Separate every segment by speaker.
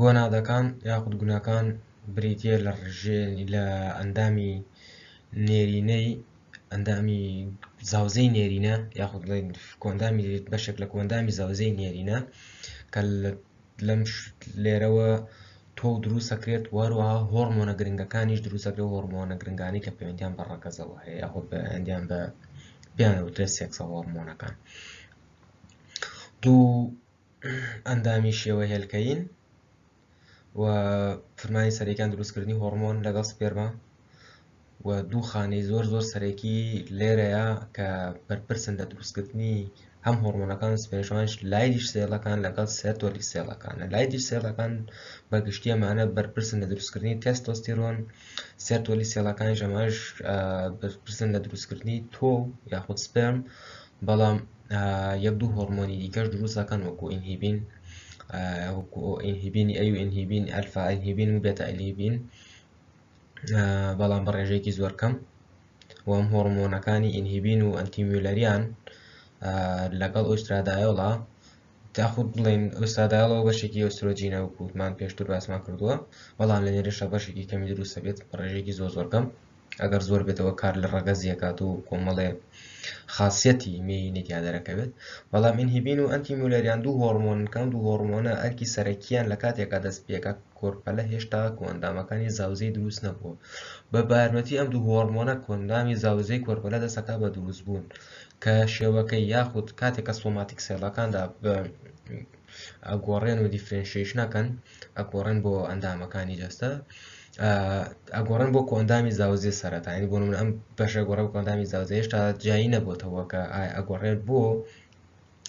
Speaker 1: گۆنادەکان یاخود گونەکان بریتییە لە ڕژێنی لە ئەندامی نێرینەی ئەندامی زاوزێی نێرینە یاخود بڵێین کۆندامی بەشێک لە کۆندامی زاوزێی نێرینە کە لەم لێرەوە تۆو دروست ئەکرێت و هەروەها هۆرمۆنە گرنگەکانیش دروست ئەکرێت هۆرمۆنە گرنگانی کە پەیوەندیان بە ڕەگەزەوە هەیە یاخود پەیوەندیان بە پێیان دەوترێت سێکسە هۆرمۆنەکان. دوو ئەندامی شێوە هێلکەیین و فرمانی سەرەکیان دروستکردنی هۆرمۆن لەگەڵ سپێرما و دوو خانەی زۆر زۆر سەرەکی لێرەیە کە بەرپرسن لە دروستکردنی هەم هۆرمۆنەکان و سپێرمەکانیش لایدیش سێڵەکان لەگەڵ سێرتۆلی سێڵەکان لایدیش سێڵەکان بە گشتی ئەمانە بەرپرسن لە دروستکردنی تێستۆستیرۆن سێرتۆلی سێڵەکانیش ئەمەش بەرپرسن لە دروستکردنی تۆو یاخود سپێرم بەڵام یەک دوو هۆرمۆنی دیکەش دروست دەکەن وەکو ئینهیبین وەکو ئینهیبینی ئەی و ئینهیبین ئەلفا ئینهیبین و بێتا ئینهیبین بەڵام بە ڕێژەیەکی زۆر کەم و ئەم هۆرمۆنەکانی ئینهیبین و ئەنتیمیولەریان لەگەڵ ئۆسترادایۆڵا یاخود بڵێن ئۆسترادایۆڵەوە بەشێکی ئۆسترۆجینە وەکومان پێشتر باسمان کردووە بەڵام لە نێرەشە بەشێکی کەمی دروستە بێت بە ڕێژەیەکی زۆر زۆر کەم ئەگەر زۆر بێتەوە کار لە ڕەگەزی ئەکات و کۆمەڵێ خاصیەتی مێینەی تیا دەرەکەوێت بەڵام ئینهیبین و ئەنتی میولەریان دوو هۆرمۆنن کە ئەم دوو هۆرمۆنە ئەرکی سەرەکیان لە کاتێکا دەست پێکا کۆرپەلە هێشتا کۆئەندامەکانی زاوزێی دروست نەبووە بە بارمەتی ئەم دوو هۆرمۆنە کۆئەندامی زاوزێی کۆرپەلە دەستەکا بە دروستبوون کە شێوەکەی یاخود کاتێک کە سۆماتیک سێڵەکاندا ئەگۆڕێن و دیفرێنشیشن ئەکەن ئەگۆڕێن بۆ ئەندامەکانی جەستە ئەگۆڕێن بۆ کۆئەندامی زاوزێ سەرەتا یعنی بۆ نمونە ئەم بەشە گۆڕێ بۆ کۆئەندامی زاوزێ هێشتا جیایی نەبۆتەوە کە ئایا ئەگۆڕێت بۆ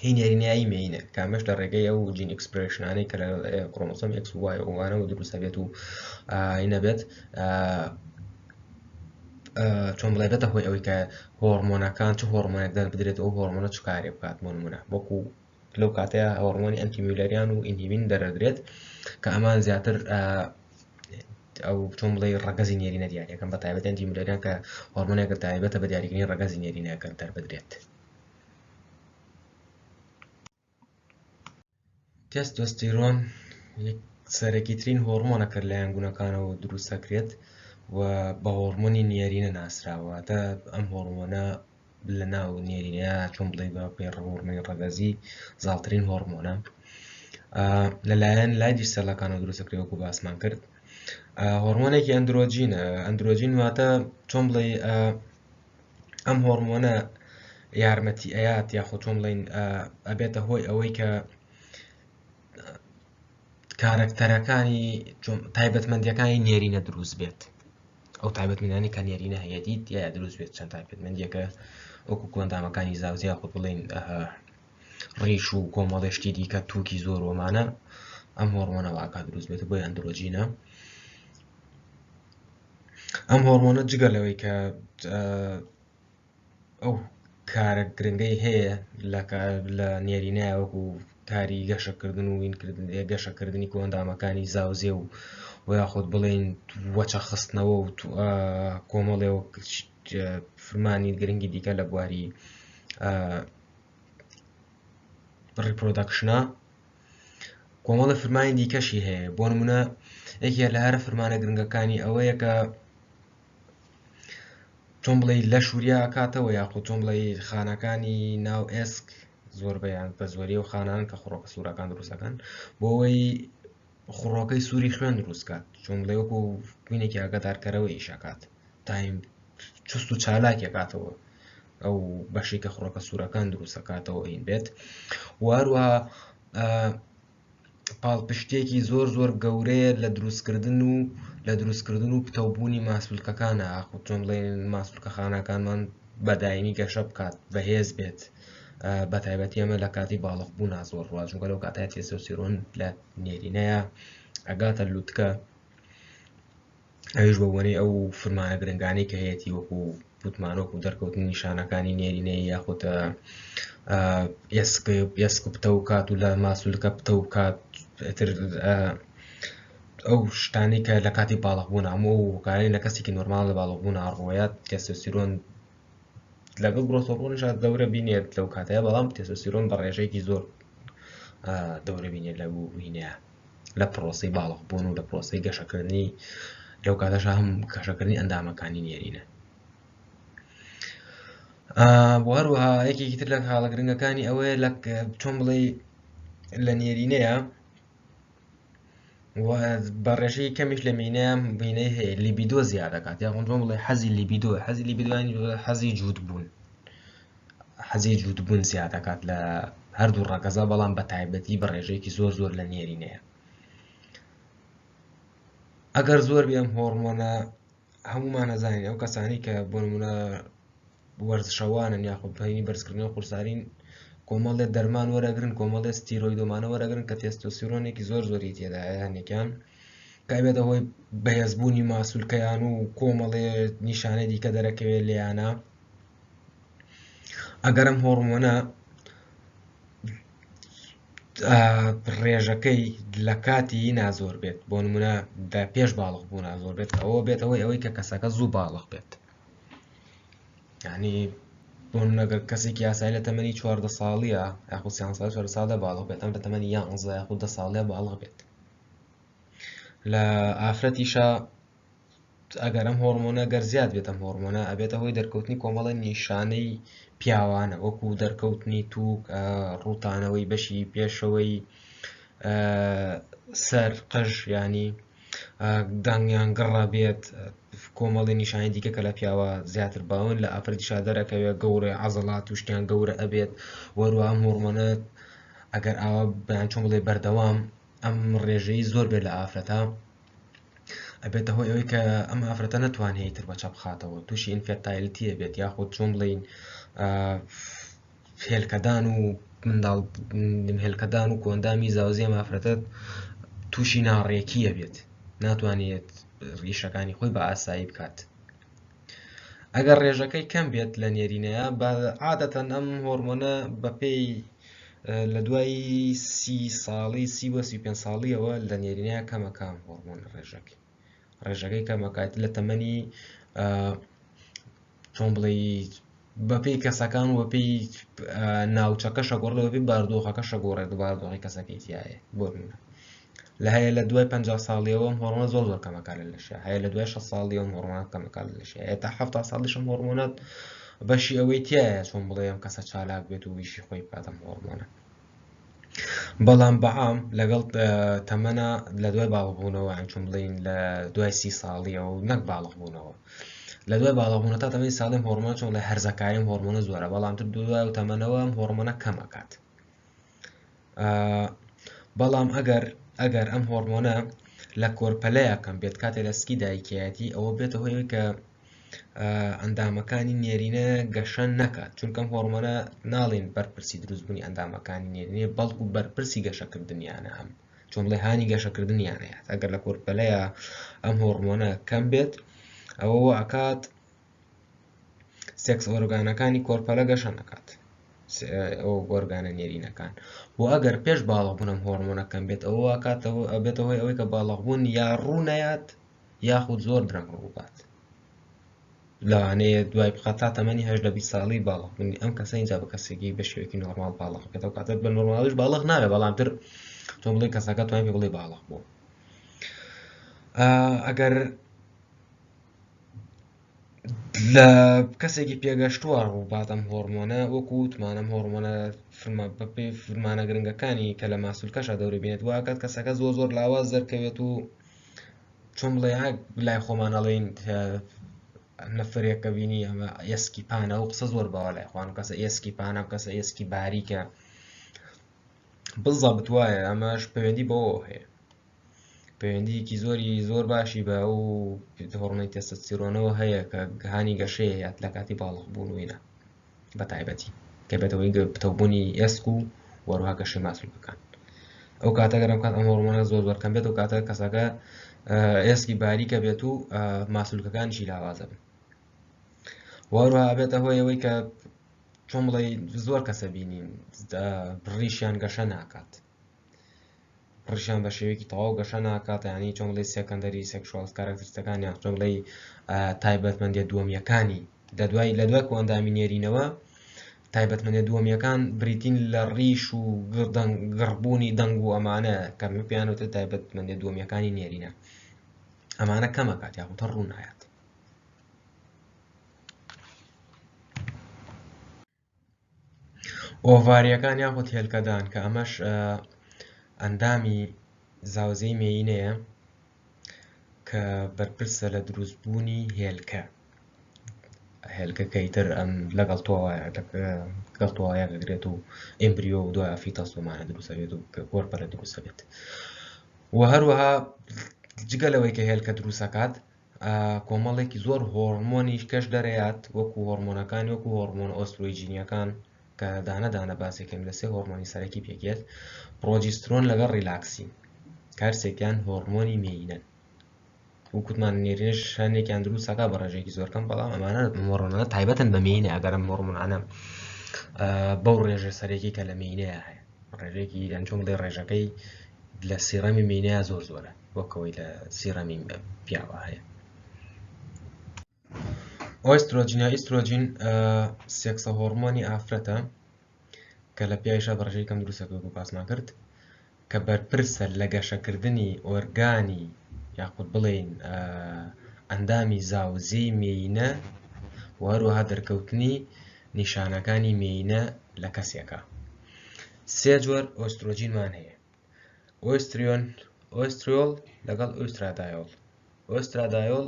Speaker 1: هی نێرینایی مێینە کە ئەمەش لە ڕێگەی ئەو جین ئێکسپرێشنانەی کە لە کرۆمۆسۆم ئێکس و وای ئەوانەوە دروست ئەبێت و ئای نەبێت چۆن بڵێ بێتە هۆی ئەوەی کە هۆرمۆنەکان چ هۆرمۆنێک دەربدرێت ئەو هۆرمۆنە چ کارێ بکات بۆ نمونە وەکو لەو کاتەیە هۆرمۆنی ئەنتی میولەریان و ئینهیبین دەرەدرێت کە ئەمان زیاتر ئەو چۆن بڵێ ڕەگەزی نێرینە دیارەکەم بە تایبەت ئەنتی میولەریان کە هۆرمۆنێکە تایبەتە بە دیاریکردنی ڕەگەزی نێرینەکە دەربدرێت. تێستۆستیرۆن سەرەکیترین هۆرمۆنە کە لەلایەن گونەکانەوە دروست دەکرێت و بە هۆرمۆنی نێرینە ناسراوە واتە ئەم هۆرمۆنە لە ناو نێرینە چۆن بڵێ بە پێی هۆرمۆنی ڕەگەزی زاڵترین هۆرمۆنە لەلایەن لایدیش سێڵەکانەوە دروست دەکرێت وەکو باسمان کرد هۆرمۆنێکی ئەندرۆجینە ئەندرۆجین واتە چۆن بڵێ ئەم هۆرمۆنە یارمەتی ئەیات یاخود چۆن بڵێین ئەبێتە هۆی ئەوەی کە کارەکتەرەکانی تایبەتمەندیەکانی نێرینە دروست بێت ئەو تایبەتمەندانی کە نێرینە هەیەتی تیا دروست بێت چەند تایبەتمەندیەکە وەکو کۆندامەکانی زاوزێ یاخود بڵێین ڕیش و کۆمەڵێ شتی دیکە تووکی زۆر وەمانە ئەم هۆرمۆنە واکا دروست بێت بۆی ئەندرۆجینە ئەم هۆرمۆنە جگە لەوەی کە ئەو کارە گرنگەی هەیە لە نێرینە وەکو کاری گەشەکردن و وینکردن گەشەکردنی کۆئەندامەکانی زاوزێ و و یاخود بڵێین وەچە خستنەوە و کۆمەڵێ و فرمانی گرنگی دیکە لە بواری ڕیپرۆدەکشنە کۆمەڵە فرمانی دیکەشی هەیە بۆ نمونە یەکێ لە هەرە فرمانە گرنگەکانی ئەوەیە کە چۆن بڵێ لە شوریا ئەکاتەوە یاخود چۆن بڵێ خانەکانی ناو ئێسک زۆربەیان بە زۆری و خانان کە خڕۆکە سوورەکان دروستەکەن بۆ ئەوەی خڕۆکەی سووری خوێن دروستکات چۆن بڵێ وەکو بینێکی ئاگادارکەرەوە ئیشەکات تایم چست و چالاکێکاتەوە ئەو بەشێک کە خڕۆکە سوورەکان دروستەکاتەوە هین بێت واروە پاڵپشتیەکی زۆر زۆر گەورەیە لە دروستکردن و لە دروستکردن و پتەوبوونی ماسولکەکانە ئاخۆ چۆن بڵێن ماسولکە خانەکانمان بە دایمی گەشە بکات بەهێز بێت بە تایبەتی ئەمە لە کاتی باڵغ بوونا زۆر ڕوا چونکە لەو کاتای تێستۆستیرۆن لە نێرینەیە ئەگاتە لوتکە ئەویش بە بۆنەی ئەو فرمانە گرنگانەی کە هەیەتی وەکو وتمان وەکو دەرکەوتنی نیشانەکانی نێرینەی یاخود ئێسک ئێسک پتەو کات و لە ماسولکە پتەو بکات ئیتر ئەو شتانەی کە لە کاتی باڵغبوون هەموو ئەو هۆکارەی لە کەسێکی نۆرماڵ لە باڵغبوون ڕووەیات تێستۆستیرۆن لەگەڵ گرۆس هۆرمۆنیشا دەورە بینێت لەو کاتەیە بەڵام تێستۆستیرۆن بە ڕێژەیەکی زۆر دەورە بینێت لە وینەیە. لە پرۆسەی باڵغ بوون و لە پرۆسەی گەشەکردنی لەو کاتەشا هەم گەشەکردنی ئەندامەکانی نێرینە. بۆ هەروەها یەکێکی تر لە خاڵە گرنگەکانی ئەوەیە لە چۆن بڵێ لە نێرینەیە بە ڕێژەی کەمیش لە مینەیە بینەی هەیە لیبیدۆ زیاد دەکات یاخود چۆن بڵێ حەزی لیبیدۆ حەزی لیبیدۆیانی حەزی جووت بوون حەزی جووت بوون زیاد دەکات لە هەردوو ڕەگەزە بەڵام بە تایبەتی بە ڕێژەیەکی زۆر زۆر لە نێرینەیە ئەگەر زۆر بێم هۆڕمۆنە هەمومان ئەزانین ئەو کەسانی کە بۆ نمونە وەرزشەوانن یاخود پەینی بەرزکردنەوە قورسارین کۆمەڵێ دەرمان وەرەگرن کۆمەڵێ ستیرۆیدۆمانە وەرەگرن کە تێستۆسیرۆنێکی زۆر زۆری تێدایە هەندێکیان کە ئەبێتە هۆی بەهێزبوونی ماسولکەیان و کۆمەڵێ نیشانەی دیکە دەرەکەوێت لێیانە ئەگەر ئەم هۆڕمۆنە ڕێژەکەی لە کاتی نازۆر بێت بۆ نمونە لە پێش باڵغ بوو نازۆر بێت ئەوە بێتەوەی ئەوەی کە کەسەکە زوو باڵغ بێت یعنی بۆ نەگەر کەسێکی یاسایی لە تەمەنی 14 ساڵیە یاخود سیان ساڵ 4 ساڵە باڵغ بێت ئەم لە تەمەنی یانزە یاخود دە ساڵیە باڵغ بێت لە ئافرەتیشا ئەگەر ئەم هۆڕمۆنە گەر زیاد بێت ئەم هۆڕمۆنە ئەبێتە هۆی دەرکەوتنی کۆمەڵە نیشانەی پیاوانە وەکو دەرکەوتنی توک ڕووتانەوەی بەشی پێشەوەی سەر قژ ینی دەنگیان گڕە بێت کۆمەڵی نیشانی دیکە کە لە پیاوە زیاتر باون لە ئافرەتیشا دەرەکەوێت گەورەی عەزەڵات و شتیان گەورە ئەبێت وەروە ئەم هۆڕمۆنە ئەگەر ئاوا بەیان چۆن بڵێ بەردەوام ئەم ڕێژەی زۆر بێت لە ئافرەتە ئەبێتە هۆی ئەوەی کە ئەم ئافرەتە نەتوانێت ئیتر بەچە بخاتەوە تووشی infertility بێت یاخود چۆن بڵین هێلکەدان و منداڵ هێلکەدان و کۆندامی زاوزێ ئەم ئافرەتە تووشی ناڕێکیە بێت ناتوانێت ڕیشەکانی خۆی بە ئاسایی بکات ئەگەر ڕێژەکەی کەم بێت لە نێرینەیە بە عادەتەن ئەم هۆرمۆنە بەپێی لە دوای سی ساڵی سی بۆ 35 ساڵیەوە لە نێرینەیە کەمەکان هۆرمۆن ڕێژەکەی ڕێژەکەی کەمەکات لە تەمەنی چۆن بڵێ بەپێی کەسەکان و بەپێی ناوچەکەشە گۆڕێ بەپێی باردۆخەکەشە گۆڕێت و باردۆخی کەسەکەی تایە بۆ نمونە لە هەیە لە دوای 50 ساڵیەوە ئەم هۆرمۆنە زۆر زۆر کەمەکە لە لەشە هەیە لە دوای 60 ساڵیەوە ئەم هۆرمۆنە کەمەکە لە لەشە هەیە تا 70 ساڵیش ئەم هۆرمۆنە بەشی ئەوەی تایە چۆن بڵێ ئەم کەسە چالاک بێت و ئیشی خۆی بکات ئەم هۆرمۆنە بەڵام بەعام لەگەڵ تەمەنە لە دوای باڵغبوونەوە یان چۆن بڵێین لە دوای سی ساڵیەوە نەک باڵغبوونەوە لە دوای باڵغبوونە تا تەمەنی ساڵیم هۆرمۆن چۆن لە هەرزەکاریم هۆرمۆنە زۆرە بەڵام تر دوای و تەمەنەوە ئەم هۆرمۆنە کەم ئەکات بەڵام ئەگەر ئەگەر ئەم هۆرمۆنە لە کۆرپەلەیە کەم بێت کاتێ لە سکی دایکیەتی ئەوە بێتە هۆی کە ئەندامەکانی نێرینە گەشە نەکات چونکە ئەم هۆرمۆنە ناڵین بەرپرسی دروستبوونی ئەندامەکانی نێرینەیە بەڵکو بەرپرسی گەشەکردنیانە ئەم چۆن بڵێ هانی گەشەکردنیانەیە ئەگەر لە کۆرپەلەیە ئەم هۆرمۆنە کەم بێت ئەوە وا ئەکات سێکس ئۆرگانەکانی کۆرپەلە گەشە نەکات ئەو ئۆرگانە نێرینەکان و ئەگەر پێش باڵغبوون ئەم هۆرمۆنە کەم بێت ئەوە کاتەوە ئەبێتەوە ئەوەی کە باڵغبوون یا ڕوو نەیات یاخود زۆر درەنگ ڕووبات لەوانەیە دوای بخات تا تەمەنی هەژدە 20 ساڵی باڵغ بوونی ئەم کەسە اینجا بە کەسێکی بە شێوەیەکی نۆرماڵ باڵغ بێت ئەو کاتە بە نۆرماڵیش باڵغ نابێت بەڵام تر تۆ بڵێ کەسەکە توانای پێ بڵێ باڵغ بوو ئەگەر لە کەسێکی پێگەشتووە ڕووبات ئەم هۆرمۆنە وەکو وتمان ئەم هۆرمۆنە فرمە بەپێی فرمانە گرنگەکانی کە لە ماسولکەشا دەوری بینێت واکات کەسەکە زۆر زۆر لاواز دەرکەوێت و چۆن بڵێ لای خۆمان ئەڵێین نەفرێکە بینی ئەمە ئێسکی پانە و قسە زۆر باوە لای خوان کەسە ئێسکی پانە کەسە ئێسکی باریکە بزەبت وایە ئەمەش پەیوەندی بەوە هەیە پەیوەندیەکی زۆری زۆر باشی بە ئەو هۆرمۆنی تێستۆستیرۆنەوە هەیە کە هانی گەشەیە یات لە کاتی باڵغ بوون وینە بە تایبەتی کە بێتەوەی پتەوبوونی ئێسک و وەروها گەشەی ماسولکەکان ئەو کاتە گەرم کات ئەم هۆرمۆنە زۆر زۆر کەم بێت و کاتە کەسەکە ئێسکی باریکە بێت و ماسولکەکانیشی لاوازە بن وەروها بێتە هۆی ئەوەی کە چۆن بڵێ زۆر کەسە بینین ڕیشیان گەشە ناکات ڕیشیان بە شێوەیەکی تەواو گەشە ناکات یعنی چۆن بڵێ secondary sexual characteristics ەکان یان چۆن بڵێ تایبەتمەندیە دووەمیەکانی لە دوای لە دوای کۆئەندامی نێرینەوە تایبەتمەندیە دووەمیەکان بریتین لە ڕیش و گڕبوونی دەنگ و ئەمانە کە پێیان وتە تایبەتمەندیە دووەمیەکانی نێرینە ئەمانە کەمەکات یاخود هەر ڕوونایەت. ئۆڤاریەکان یاخود هێلکەدان کە ئەمەش ئەندامی زاوزێی مێینەیە کە بەرپرسە لە دروستبوونی هێلکە هێلکە کە ئیتر ئەم لەگەڵ لەگەڵ تۆوە دەگرێت و ئێمبریۆ و دوای فیتەس ومانە دروستە بێت و کۆرپەلە دروستە بێت و هەروەها جگە لەوەی کە هێلکە دروستەکات کۆمەڵێکی زۆر هۆڕمۆنیش کەش دەرەیات وەکو هۆڕمۆنەکانی وەکو هۆڕمۆنە ئۆسترۆیجینیەکان کە دانە دانە باسێکم لە سێ هۆڕمۆنی سەرەکی پێکێت پرۆجیسترۆن لەگەڵ ڕیلاکسین کارسێکیان هۆڕمۆنی مێینەن وکوتمان نێرینەش هەندێکیان دروستەکە بە ڕێژێکی زۆر کەم بەڵام ئەمانە هۆڕمۆنانە تایبەتن بە مێینە ئەگەر ئەم هۆڕمۆنانە بەو ڕێژە سەرەکی کە لە مێینەیە هەیە ڕێژێکی یان چۆن بڵێ ڕێژەکەی لە سیڕەمی مێینەیە زۆر زۆرە وەک ئەوەی لە سیڕەمی پیاوە هەیە. ئۆسترۆجین یا ئیسترۆجین سێکسە هۆڕمۆنی ئافرەتە کە لە پیاویشا بە ڕێژەی کەم دروستە وەکو باسمان کرد کە بەرپرسە لە گەشەکردنی ئۆرگانی یاخود بڵێین ئەندامی زاوزێی مێینە و هەروەها دەرکەوتنی نیشانەکانی مێینە لە کەسێکە. سێ جۆر ئۆسترۆجینمان هەیە ئۆستریۆن ئۆستریۆل لەگەڵ ئۆسترادایۆل ئۆسترادایۆل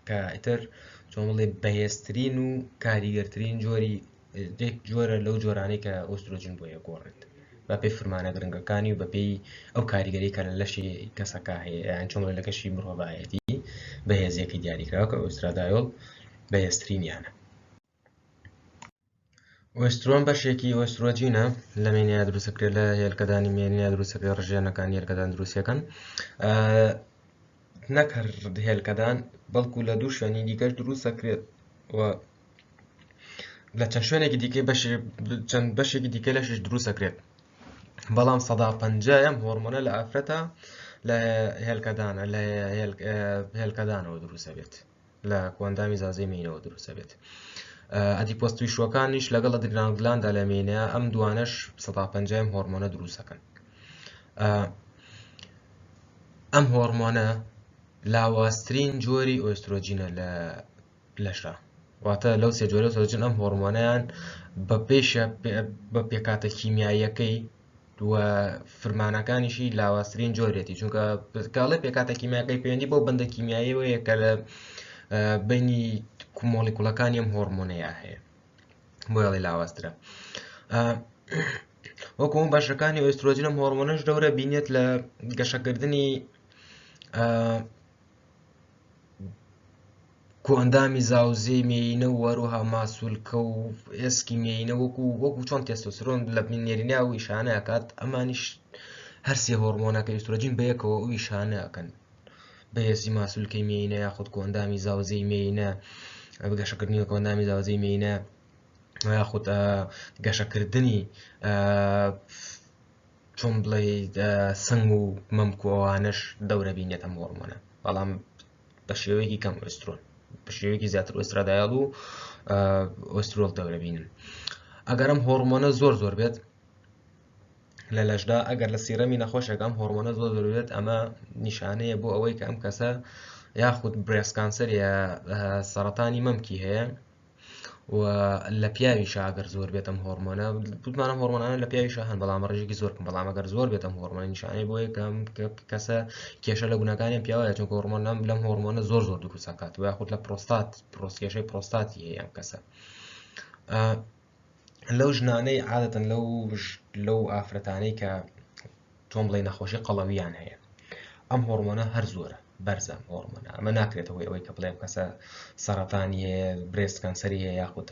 Speaker 1: کە ئیتر چۆن بڵێ بەهێزترین و کاریگەرترین جۆری یەک جۆرە لەو جۆرانەی کە ئۆسترۆجین بۆ یەگۆڕێت بەپێی فرمانە گرنگەکانی و بەپێی ئەو کاریگەری کە لە لەشی کەسەکە هەیە یان چۆن بڵێ لە کەشی مرۆڤایەتی بەهێزیەکەی دیاریکراوە کە ئۆسترادایۆل بەهێزترینیانە. ئۆسترۆن بەشێکی ئۆسترۆجینە لە مێینەیا دروستەکرێت لە هێلکەدانی مێینەیا دروستەکرێت ڕژێنەکانی هێلکەدان دروستەکەن نەک هەر هێلکەدان بەڵکو لە دوو شوێنی دیکەش دروستەکرێت و لە چەند شوێنێکی دیکەی بەش چەند بەشێکی دیکە لەشیش دروستەکرێت بەڵام 50% ئەم هۆرمۆنە لە ئافرەتە لە هێلکەدانە لە هێلکەدانەوە دروستە بێت لە کۆئەندامی زازەی مێینەوە دروست دەبێت. adipose tissue ەکانیش لەگەڵ adrenal gland دا لە مێینە ئەم دوانەش 50 ئەم هۆرمۆنە دروست دەکەن. ئەم هۆرمۆنە لاوازترین جۆری ئۆسترۆجینە لە لەشە واتە لەو سێ جۆرە ئۆسترۆجین ئەم هۆرمۆنیان بە پێشە بە پێکاتە کیمیاییەکەی و فرمانەکانیشی لاوازترین جۆرێتی چونکە کاڵێ پێکاتە کیمیاکەی پەیوەندی بەو بەندە کیمیاییەوەیە کە لە بینی مۆلیکولەکانی ئەم هۆرمۆنەیە هەیە بۆیڵی لاوازترە وەکو بەشەکانی ئۆسترۆجین ئەم هۆرمۆنەش دەورە بینێت لە گەشەکردنی کۆئەندامی زاوزێی مێینە و هەروەها ماسولکە و ئێسکی مێینە وەکو وەکو چۆن تێستۆسترۆن لە نێرینە ئەو ئیشانە ئەکات ئەمانیش هەرسێ هۆرمۆنەکە ئیسترۆجین بەیەکەوە ئەو ئیشانە ئەکەن بەهێزی ماسولکەی مێینە یاخود کۆئەندامی زاوزێی مێینە گەشەکردنی کۆئەندامی زاوزێی مێینە یاخود گەشەکردنی چۆن بڵێ سنگ و مەمک و ئەوانەش دەورە بینێت ئەم هۆرمۆنە بەڵام بە شێوەیەکی کەم ئۆسترۆن بە شێوەیەکی زیاتر ئۆسترادایڵ و ئۆسترۆل دەورەبینن ئەگەر ئەم هۆرمۆنە زۆر زۆر بێت لە لەشدا ئەگەر لە سیرەمی نەخۆشێک ئەم هۆرمۆنە زۆر زۆر بێت ئەمە نیشانەیە بۆ ئەوەی کە ئەم کەسە یاخود breast cancer یا سەرەتانی مەمکی هەیە و لە پیاویشا ئەگەر زۆر بێت ئەم هۆرمۆنە وتمان ئەم هۆرمۆنانە لە پیاویشا هەن بەڵام ڕێژێکی زۆر کەم بەڵام ئەگەر زۆر بێت ئەم هۆرمۆنە نیشانەی بۆ یەکەم کە کەسە کێشە لە گونەکانی پیاوە چونکە هۆرمۆن لەم لەم هۆرمۆنە زۆر زۆر دروست دەکات و یاخود لە پرۆستات پرۆس کێشەی پرۆستاتی هەیە ئەم کەسە لەو ژنانەی عادەتەن لەو لەو ئافرەتانەی کە چۆن بڵێ نەخۆشی قەڵەویان هەیە ئەم هۆرمۆنە هەر زۆرە بەرزە ئەم هۆرمۆنە ئەمە ناکرێتە هۆی ئەوەی کە بڵێم کەسە سەرەتانی هەیە breast cancer ی هەیە یاخود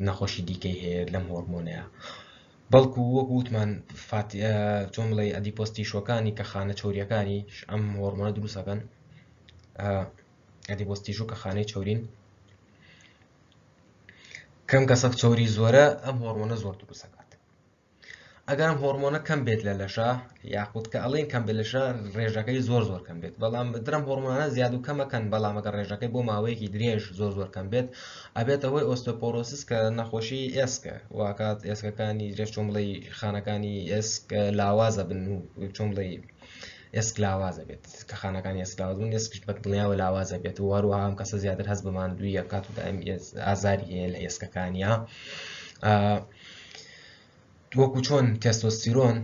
Speaker 1: نەخۆشی دیکەی هەیە لەم هۆرمۆنەیە بەڵکو وەک وتمان چۆن بڵێ adipose tissue ەکانی کە خانە چوریەکانی ئەم هۆرمۆنە دروستەکەن adipose tissue کە خانەی چورین کەم کەسە چوری زۆرە ئەم هۆرمۆنە زۆر دروستەکات. ئەگەر ئەم هۆرمۆنە کەم بێت لە لەشە یاخود کە ئەڵێن کەم بێت لەشە ڕێژەکەی زۆر زۆر کەم بێت بەڵام درەم هۆرمۆنانە زیاد و کەمەکەن بەڵام ئەگەر ڕێژەکەی بۆ ماوەیەکی درێژ زۆر زۆر کەم بێت ئەبێتە هۆی ئۆستۆپۆرۆسیس کە نەخۆشی ئێسکە واکات ئێسکەکانی درێژ چۆن بڵێی خانەکانی ئێسک لاوازە بن و چۆن بڵێی ئێسک لاوازە بێت کە خانەکانی ئێسک لاواز بوون ئێسکیش بە دڵنیاوە لاوازە بێت و هەروەها ئەم کەسە زیاتر هەست بە ماندوویی ئەکات و دایم ئازاری هەیە لە ئێسکەکانیا وەکو چۆن تێستۆستیرۆن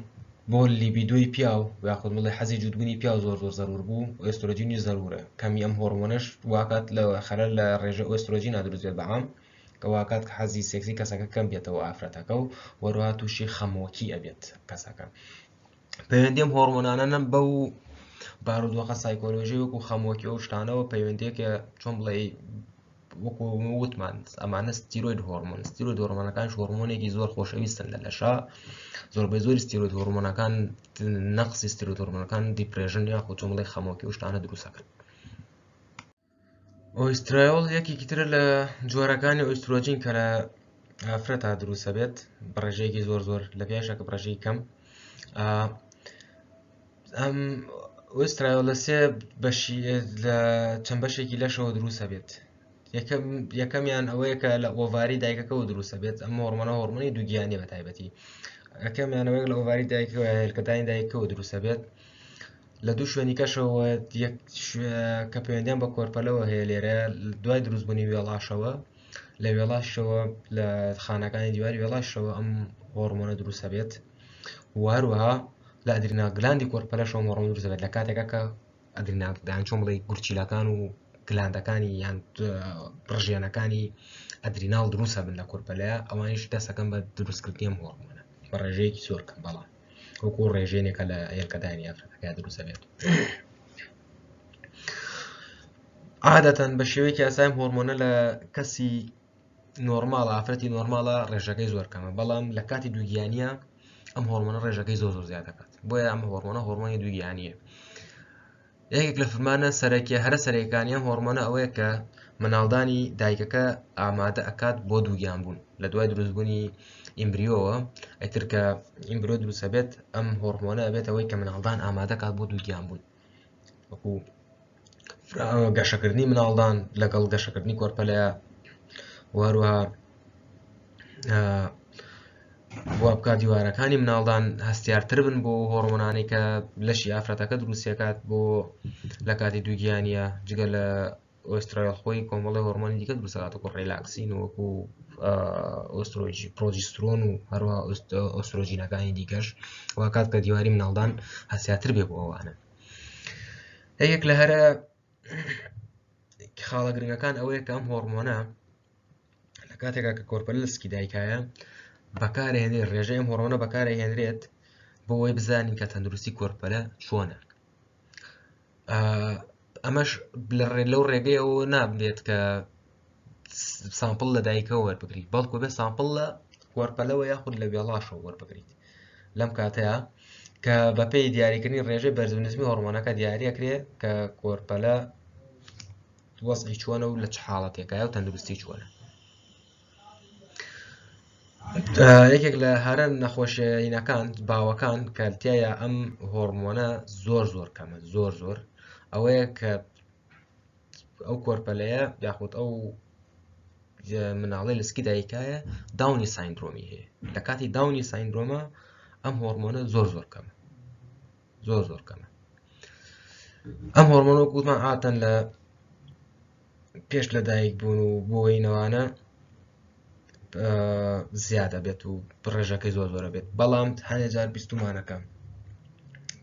Speaker 1: بۆ لیبیدۆی پیاو یاخود بڵێ حەزی جووتبوونی پیاو زۆر زۆر زەرور بوو ئێسترۆجینی زەرورە کەمی ئەم هۆرمۆنەش واکات لە خەلەل لە ڕێژە ئۆسترۆجینا دروست بێت بەعام کە واکات کە حەزی سێکسی کەسەکە کەم بێتەوە ئافرەتەکە و وەروها تووشی خەمۆکی ئەبێت کەسەکە پەیوەندی ئەم هۆرمۆنانە نەم بەو بارودۆخە سایکۆلۆژی وەکو خەمۆکی ئەو شتانەوە پەیوەندیەکە چۆن بڵێ وەکو وتمان ئەمانە ستیرۆید هۆرمۆن ستیرۆید هۆرمۆنەکانش هۆرمۆنێکی زۆر خۆشەویستن لە لەشا زۆربەی زۆری ستیرۆید هۆرمۆنەکان نەقسی ستیرۆید هۆرمۆنەکان depression یاخود چۆن بڵێ خەمۆکی و شتانە دروستەکەن ئۆیسترایۆڵ یەکێکی ترە لە جۆرەکانی ئۆیسترۆجین کە لە ئافرەتا دروستە بێت بە ڕێژەیەکی زۆر زۆر لە پێشەکە بە ڕێژەی کەم ئەم ئۆسترایۆڵ لە سێ بەشی لە چەند بەشێکی لەشەوە دروستە بێت یەکەم یەکەمیان ئەوەیە کە لە ئۆڤاری دایکەکەەوە دروستە بێت ئەم هۆرمۆنە هۆرمۆنی دووگیانی بە تایبەتی یەکەمیانەوەیەک لە ئۆڤاری دایکەوە هێلکەدانی دایکەوە دروستە بێت لە دوو شوێنی کەشەوە یەک کە پەیوەندیان بە کۆرپەلەوە هەیە لێرە دوای دروستبوونی وێڵاشەوە لە وێڵاشەوە لە خانەکانی دیواری وێڵاشەوە ئەم هۆرمۆنە دروستە بێت و هەروەها لە adrenal gland ی کۆرپەلەشەوە هۆرمۆن دروست دەبێت لە کاتێکا کە adrenal gland چۆن بڵێ گورچیلەکان و gland ەکانی یان ڕژێنەکانی adrenal دروستە بن لە کۆرپەلەیە ئەوانیش دەستەکەن بە دروستکردنی ئەم هۆرمۆنە بە ڕێژەیەکی زۆر کەم بەڵام وەکو ڕێژێنێکە لە هێلکەدانی ئافرەتەکە دروستە بێت عادەتەن بە شێوەیەکی ئاسایم هۆرمۆنە لە کەسی نۆرماڵ ئافرەتی نۆرماڵە ڕێژەکەی زۆر کەمە بەڵام لە کاتی دووگیانیە ئەم هۆرمۆنە ڕێژەکەی زۆر زۆر زیاد دەکات بۆیە ئەم هۆرمۆنە هۆرمۆنی دووگیانیە یەکێک لە فرمانە سەرەکیە هەرە سەرەکانی ئەم هۆرمۆنە ئەوەیە کە مناڵدانی دایکەکە ئامادە ئەکات بۆ دووگیان بوون لە دوای دروستبوونی ئیمبریۆوە ئەتر کە ئیمبرۆ دروستە بێت ئەم هۆرمۆنە ئەبێت ئەوەی کە مناڵدان ئامادەکات بۆ دووگیان بوون وەکو گەشەکردنی مناڵدان لەگەڵ گەشەکردنی کۆرپەلەیە و هەروەها وا بکات دیوارەکانی مناڵدان هەستیارتر بن بۆ هۆرمۆنانەی کە لەشی ئافرەتەکە دروستیەکات بۆ لە کاتی دووگیانە جگە لە ئۆسترایل خۆی کۆمەڵی هۆرمۆنی دیکە دروستەکات وەکو ڕێلاکسین و وەکو ئۆسترۆجی پرۆجیسترۆن و هەروە ئۆسترۆجینەکانی دیکەش واکات کە دیواری مناڵدان هەستیارتر بێ بۆ ئەوانە یەک لە هەرە خاڵە گرنگەکان ئەوەیە کە ئەم هۆرمۆنە لە کاتێکا کە کۆرپەلە لە سکی دایکایە بەکارهێنرێت ڕێژەی ئەم هۆرمۆنە بەکارهێنرێت بۆ ئەوەی بزانین کە تەندروستی کۆرپەلە چۆنە ئەمەش لەو ڕێگەیەوە نابێت کە sample لە دایکەوە وەربگریت بەڵکو بێ sample لە کۆرپەلەوە یاخود لە وێڵاشەوە وەربگریت لەم کاتەیە کە بەپێی دیاریکردنی ڕێژەی بەرز و نزمی هۆرمۆنەکە دیاریەکرێ کە کۆرپەلە وەزعی چۆنە و لە چ حاڵەتێکایە و تەندروستی چۆنە یەکێک لە هەرە نەخۆشیینەکان باوەکان کە تایە ئەم هۆرمۆنە زۆر زۆر کەمە زۆر زۆر ئەوەیە کە ئەو کۆرپەلەیە یاخود ئەو مناڵی لەسکی دایکایە داونی سایندرۆمی هەیە لە کاتی داونی سایندرۆمە ئەم هۆرمۆنە زۆر زۆر کەمە زۆر زۆر کەمە ئەم هۆرمۆنە وەکو وتمان عادەتەن لە پێش لە دایک بوون و بۆینەوانە زیادە بێت و ڕێژەکەی زۆر زۆرە بێت بەڵام هەنێ جار بیستمانەکە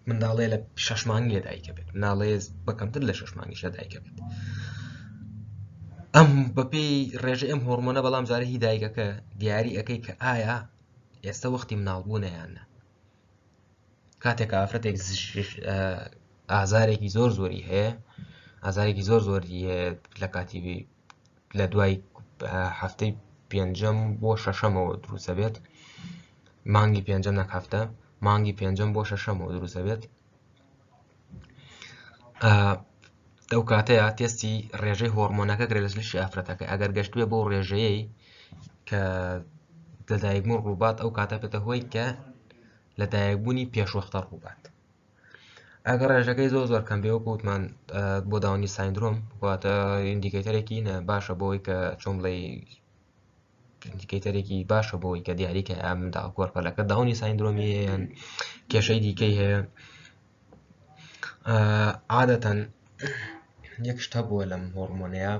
Speaker 1: منداڵێ لە شەش مانگی لە دایکە بێت مناڵێ بە کەمتر لە شەش مانگیش لە دایکە بێت ئەم بەپێی ڕێژە ئەم هۆرمۆنە بەڵام جارە هی دایکەکە دیاری ئەەکەی کە ئایا ئێستا وەختی مناڵ بوونە یان نە کاتێک ئافرەتێک ئازارێکی زۆر زۆری هەیە ئازارێکی زۆر زۆری هەیە لە کاتی لە دوای هەفتەی پێنجەم بۆ شەشەمەوە دروستە بێت مانگی پێنجەم نەک هەفتە مانگی پێنجەم بۆ شەشەمەوە دروستە بێت ئەو کاتەیە تێستی ڕێژەی هۆرمۆنەکە گرێ لە لەشی ئافرەتەکە ئەگەر گەشتوێ بۆ ڕێژەیەی کە لەدایکبوون ڕووبات ئەو کاتە پێتە هۆی کە لەدایکبوونی پێشوەختە ڕووبات. ئەگەر ڕێژەکەی زۆر زۆر کەم بێ وەکو وتمان بۆ داونی سایندرۆم واتە indicator ێکی نە باشە بۆی کە چۆن بڵێ indicator ێکی باشە بۆی کە دیاریکە ئەم منداڵ کۆرپەلەکە داونی سایندرۆمی هەیە یان کێشەی دیکەی هەیە. عادەتەن یەک شت هەبووە لەم هۆرمۆنەیە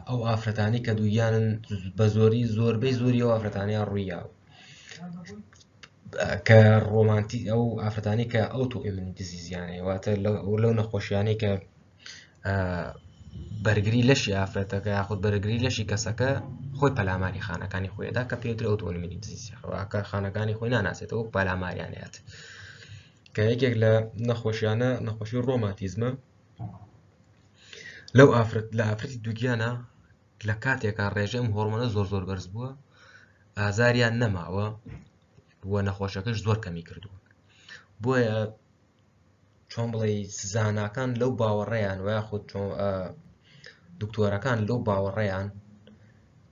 Speaker 1: ئەو ئافرەتانی کە دووگیانن بە زۆری زۆربەی زۆری ئەو ئافرەتانیان ڕوویاوە کە ڕۆمانتی ئەو ئافرەتانی کە ئەو تو ئیمن دیزیزیانەیە واتە لەو نەخۆشیانەی کە بەرگری لەشی ئافرەتەکە یاخود بەرگری لەشی کەسەکە خۆی پەلاماری خانەکانی خۆیدا کە پێوترێ ئەو ئۆتۆئیمین دیزیز خانەکانی خۆی ناناسێتەوە پەلاماریانەیەت کە یەکێک لە نەخۆشیانە نەخۆشی ڕۆماتیزمە لەو ئافرەت لە ئافرەتی دووگیانە لە کاتێکا ڕێژەی ئەم هۆرمۆنە زۆر زۆر بەرز بووە ئازاریان نەماوە و نەخۆشەکەش زۆر کەمی کردووە بۆیە چۆن بڵێ زاناکان لەو باوەڕیان و یاخود دکتۆرەکان لەو باوەڕیان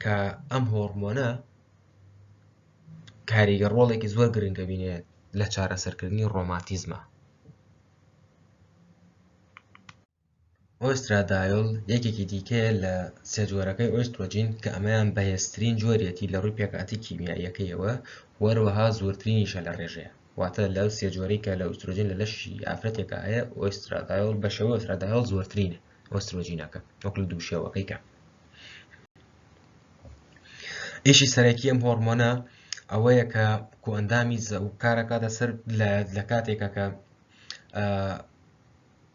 Speaker 1: کە ئەم هۆرمۆنە کاریگە ڕۆڵێکی زۆر گرنگە بینێت لە چارەسەرکردنی ڕۆماتیزمە. ئۆسترادایۆل یەکێکی دیکەیە لە سێ جۆرەکەی ئۆسترۆجین کە ئەمەیان بەهێزترین جۆریەتی لە ڕووی پێکهاتەی کیمیاییەکەیەوە و هەروەها زۆرترینیشە لە ڕێژەیە واتە لەو سێ جۆرەی کە لە ئۆسترۆجین لە لەشی ئافرەتێکا هەیە ئۆسترادایۆل بە شێوەی ئۆسترادایۆل زۆرترینە ئۆسترۆجینەکە وەک لە دوو شێوەکەی کە ئیشی سەرەکی ئەم هۆرمۆنە ئەوەیە کە کۆئەندامی کارەکاتە سەر لە کاتێکە کە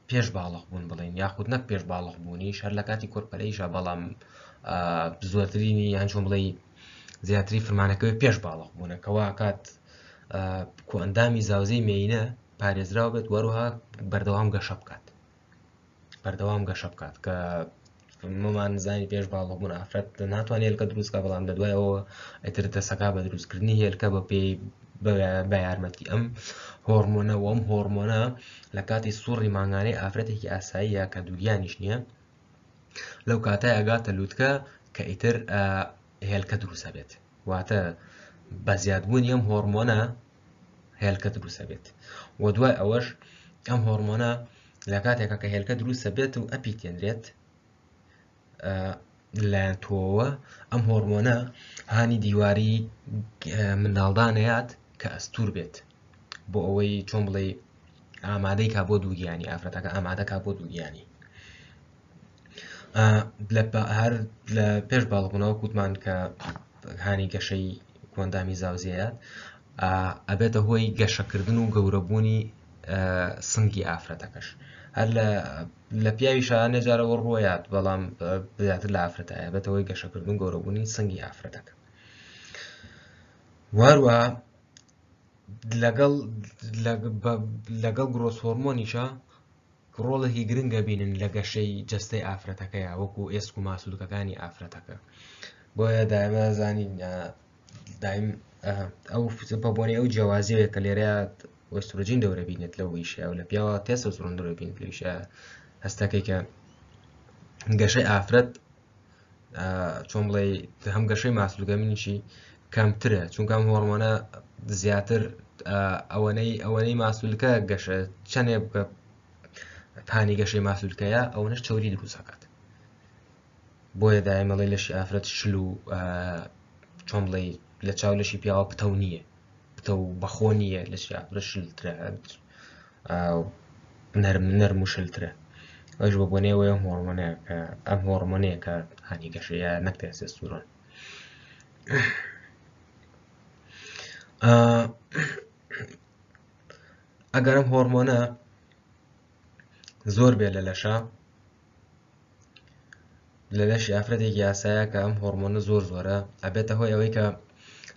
Speaker 1: پێش باڵغ بوون بڵێین یاخود نەک پێش باڵغ بوونیش هەر لە کاتی کۆرپەلەیشا بەڵام زۆرترینی یان چۆن بڵێ زیاتری فرمانەکەوێ پێش باڵغ بوونە کەوا کات کۆئەندامی زاوزێی مێینە پارێزراو بێت وەروها بەردەوام گەشە بکات بەردەوام گەشە بکات کە مەمان زانی پێش باڵغ بوون ئافرەت ناتوانێت هێلکە دروست کا بەڵام لە دوای ئەوە ئیتر دەسەکا بە دروستکردنی هێلکە بە پێی بە یارمەتی ئەم هۆرمۆنە و ئەم هۆرمۆنە لە کاتی سوڕی مانگانەی ئافرەتێکی ئاساییە کە دووگیانیش نییە لەو کاتای ئەگاتە لوتکە کە ئیتر هێلکە دروستە بێت واتە بە زیادبوونی ئەم هۆرمۆنە هێلکە دروستە بێت و دوای ئەوەش ئەم هۆرمۆنە لە کاتێکا کە هێلکە دروستە بێت و ئەپیتێنرێت لەلایەن تۆوە ئەم هۆرمۆنە هانی دیواری منداڵدانەیات کە ئەستور بێت بۆ ئەوەی چۆن بڵێ ئامادەی کا بۆ دووگیانی ئافرەتەکە ئامادەکا بۆ دووگیانی هەر لە پێش باڵبوونەوە کوتمان کە هانی گەشەی کۆندامی زاوزێیات ئەبێتە هۆی گەشەکردن و گەورەبوونی سنگی ئافرەتەکەش هەر لە لە پیاویشا نەجارەوە ڕۆیات بەڵام زیاتر لە ئافرەتە بێتەوەی گەشەکردن گەورەبوونی سنگی ئافرەتەکە واروە لەگەڵ لەگەڵ گرۆس هۆرمۆنیشە ڕۆڵێکی گرنگە بینن لە گەشەی جەستەی ئافرەتەکەیە وەکو ئێسک و ماسولکەکانی ئافرەتەکە بۆیە دایمە زانین دایم ئەو بە بۆنەی ئەو جیاوازیەوەیە کە لێرە ئۆسترۆجین دەورە بینێت لەو ئیشە و لە پیاوە تێستۆسترۆن دەورە بینێت لەو ئیشە هەستەکەی کە گەشەی ئافرەت چۆن بڵێ هەم گەشەی ماسولکەمینیشی کەمترە چونکە ئەم هۆرمۆنە زیاتر ئەوەنەی ئەوەنەی ماسولکە گەشە چەندێ بکە پانی گەشەی ماسولکەیە ئەوەنەش چەوری دروست دەکات بۆیە دایم ئەڵێ لەشی ئافرەت شل و چۆن بڵێ لە چاو لەشی پیاوە پتەو نییە پتەو بەخۆ نییە لەشی ئافرەت شلترە نەرم نەرم و شلترە ئەوش بە بۆنەیەوەی ئەم هۆرمۆنەیە کە ئەم هۆرمۆنەیە کە هانی گەشەیە نەک تێستۆستیرۆن ئەگەر ئەم هۆرمۆنە زۆر بێ لە لەشە لە لەشی ئافرەتێکی یاسایە کە ئەم هۆرمۆنە زۆر زۆرە ئەبێتە هۆی ئەوەی کە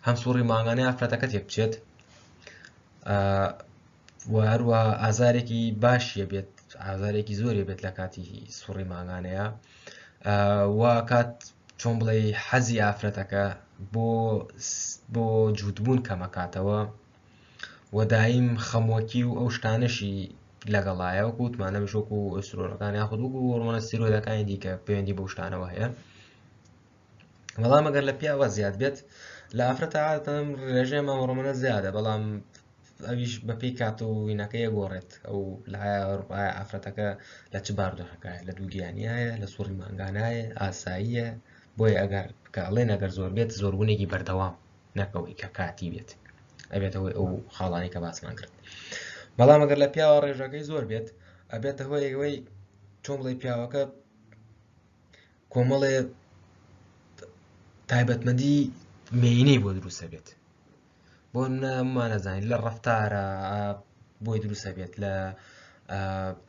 Speaker 1: هەم سوڕی مانگانەی ئافرەتەکە تێک بچێت و هەروە ئازارێکی باشیە بێت ئازارێکی زۆری بێت لە کاتی سوڕی مانگانەیە و کات چۆن بڵێ حەزی ئافرەتەکە بۆ بۆ جووتبوون کەمەکاتەوە و دایم خەمۆکی و ئەو شتانەشی لەگەڵایە وەکو وتمان ئەمیش وەکو ئۆسترۆنەکان یاخود وەکو هۆرمۆنە ستیرۆیدەکانی دیکە پەیوەندی بەو شتانەوە هەیە بەڵام ئەگەر لە پیاوە زیاد بێت لە ئافرەتە عادەتەن ڕێژەی ئەم هۆرمۆنە زیادە بەڵام ئەویش بەپێی کات و وینەکەی ئەگۆڕێت ئەو لایە ئافرەتەکە لە چ باردۆخەکایە لە دووگیانیایە لە سوڕی مانگانایە ئاساییە بۆیە ئەگەر کە ئەڵێن ئەگەر زۆر بێت زۆربوونێکی بەردەوام نەکەوەی کە کاتی بێت ئەبێتە هۆی ئەو خاڵانی کە باسمان کرد بەڵام ئەگەر لە پیاوە ڕێژەکەی زۆر بێت ئەبێتە هۆی ئەوەی چۆن بڵێ پیاوەکە کۆمەڵێ تایبەتمەندی مێینەی بۆ دروستە بێت بۆ نەمانەزانین لە ڕەفتارە بۆی دروستە بێت لە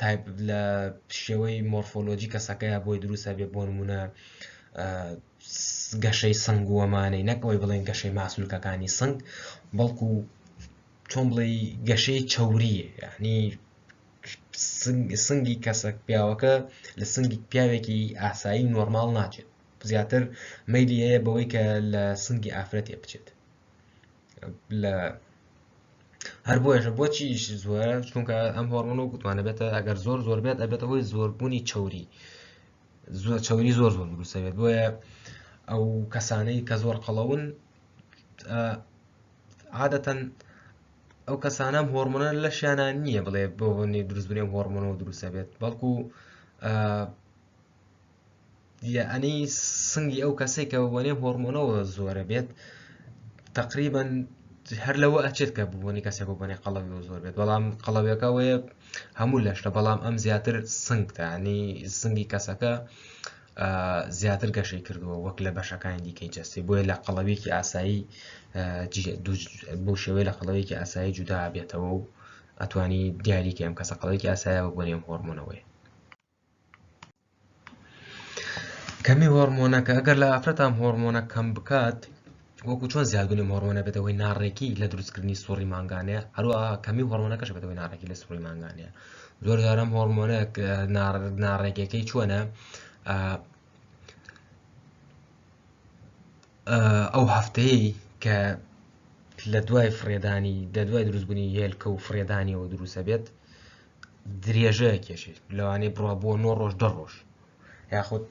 Speaker 1: تایب لە شێوەی مۆرفۆلۆجی کەسەکەیە بۆی دروستە بێت بۆ نمونە گەشەی سنگ و ئەمانەی نەک ئەوەی بڵێن گەشەی ماسولکەکانی سنگ بەڵکو چۆن بڵێ گەشەی چەوریە یعنی سنگی کەسەک پیاوەکە لە سنگی پیاوێکی ئاسایی نۆرماڵ ناچێت زیاتر مەیلی هەیە بەوەی کە لە سنگی ئافرەتێ بچێت لە هەر بۆیەشە بۆچی زۆرە چونکە ئەم هۆرمۆن و گوتمانە بێتە ئەگەر زۆر زۆر بێت ئەبێتە هۆی زۆربوونی چەوری زۆر چەوری زۆر زۆر دروستە بێت بۆیە ئەو کەسانەی کە زۆر قەڵەون عادەتەن ئەو کەسانە هۆرمۆنە لەشیانە نییە بڵێ بۆ دروستبوونی هۆرمۆنەوە دروستە بێت بەڵکو یەعنی سنگی ئەو کەسەی کە بەبۆنەی هۆرمۆنەوە زۆرە بێت تقریبا هەر لەوە ئەچێت کە ببوونی کەسێک بۆ بۆنی قەڵەوی زۆر بێت بەڵام قەڵەویەکە وەیە هەموو لەشتە بەڵام ئەم زیاتر سنگتانی سنگی کەسەکە زیاتر گەشەی کردووە وەک لە بەشەکانی دیکەی جەستەی بۆیە لە قەڵەویەکی ئاسایی بۆ شێوەی لە قەڵەوێکی ئاسایی جودا بێتەوە و ئەتوانی دیاریکە ئەم کەسە قەڵەوێکی ئاسایە بۆ نێم هۆرمۆنەوەی کەمی هۆرمۆنەکە ئەگەر لە ئافرەتان هۆرمۆنە کەم بکات وەکو چۆن زیادبوونی هۆرمۆنە بێتە هۆی ناڕێکی لە دروستکردنی سوڕی مانگانەیە هەروەها کەمی هۆرمۆنەکەش بێتە هۆی ناڕێکی لە سوڕی مانگانەیە زۆر جارم هۆرمۆنە ناڕێکەکەی چۆنە ئەو هەفتەیەی کە لە دوای فڕێدانی لە دوای دروستبوونی هێلکە و فڕێدانیەوە دروستە بێت درێژە کێشێت لەوانەیە بڕوا بۆ 9 ڕۆژ دە ڕۆژ یاخود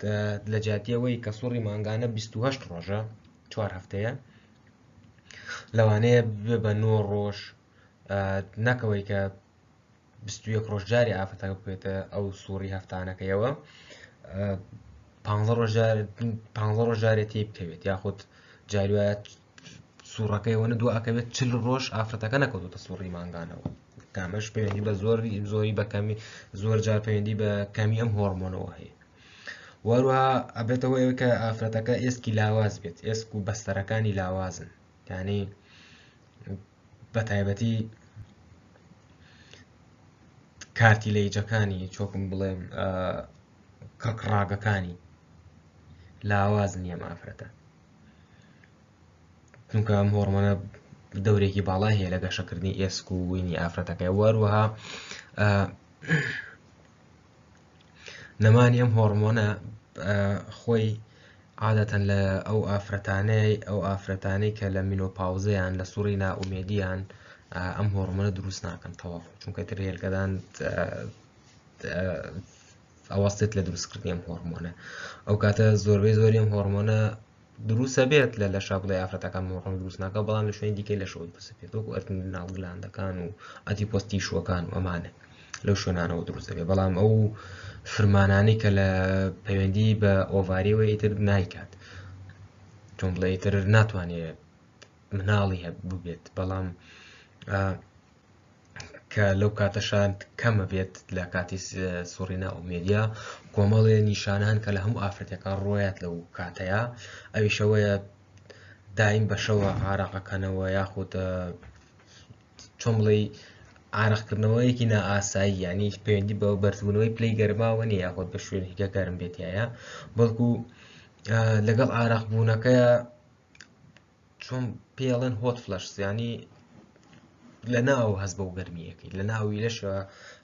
Speaker 1: لە جیاتیەوەی کە سوڕی مانگانە 28 ڕۆژە چوار هەفتەیە لەوانەیە بێ بە 9 ڕۆژ نەکەوەی کە 21 ڕۆژ جاری ئافرەتەکە بکەوێتە ئەو سوڕی هەفتانەکەیەوە 15 ڕۆژ 15 ڕۆژ جارێ تێ بکەوێت یاخود جاری وایە سوڕەکەی ئەوەنە دوا ئەکەوێت چل ڕۆژ ئافرەتەکە نەکەوتۆتە سوڕی مانگانەوە کامەش پەیوەندی بە زۆر زۆری بە کەمی زۆر جار پەیوەندی بە کەمی ئەم هۆرمۆنەوە هەیە وەروها ئەبێتەوە ئەوەی کە ئافرەتەکە ئێسکی لاواز بێت ئێسک و بەستەرەکانی لاوازن یعنی بە تایبەتی کارتی لەیجەکانی چۆکم بڵێم کڕکڕاگەکانی لاواز نییە ئافرەتە چونکە ئەم هۆڕمۆنە دەورێکی باڵای هەیە لە گەشەکردنی ئێسک و وینی ئافرەتەکە وەروەها نەمانی ئەم هۆڕمۆنە خۆی عادەتەن لە ئەو ئافرەتانەی ئەو ئافرەتانەی کە لە مینۆپاوزەیان لە سوڕی نائومێدیان ئەم هۆڕمۆنە دروست ناکەن تەواو چونکە تر هێلکەدان ئەوەستێت لە دروستکردنی ئەم هۆڕمۆنە ئەو کاتە زۆربەی زۆری ئەم هۆڕمۆنە دروستە بێت لە لەشا بڵێ ئافرەتەکان هۆڕمۆن دروست ناکە بەڵام لە شوێنی دیکەی لەشەوە دروست بێت وەکو ئەرتناڵ گلاندەکان و ئەدیپۆس تیشوەکان و ئەمانە لەو شوێنانەوە دروست دەبێت بەڵام ئەو فرمانانەی کە لە پەیوەندی بە ئۆڤاریەوە ئیتر نایکات چۆن بڵێ ئیتر ناتوانێت مناڵی هەبووبێت بەڵام کە لەو کاتەشا کەمە بێت لە کاتی سوڕی نائومێدیا کۆمەڵێ نیشانە هەن کە لە هەموو ئافرەتەکان ڕۆیات لەو کاتەیە ئەویشەوەیە دایم بەشەوە عراقەکەنەوە یاخود چۆن بڵێ ئارەقکردنەوەیەکی نائاسایی ینی پەیوەندی بە بەرزبوونەوەی پلەی گەرماوە نیە یاخود بە شوێنێکە گەرم بێتایە بەڵکو لەگەڵ ئارەق بوونەکەیە چۆن پێڵێن hot flash ینی لە ناو هەست بەو گەرمیەکەی لە ناوی لەشە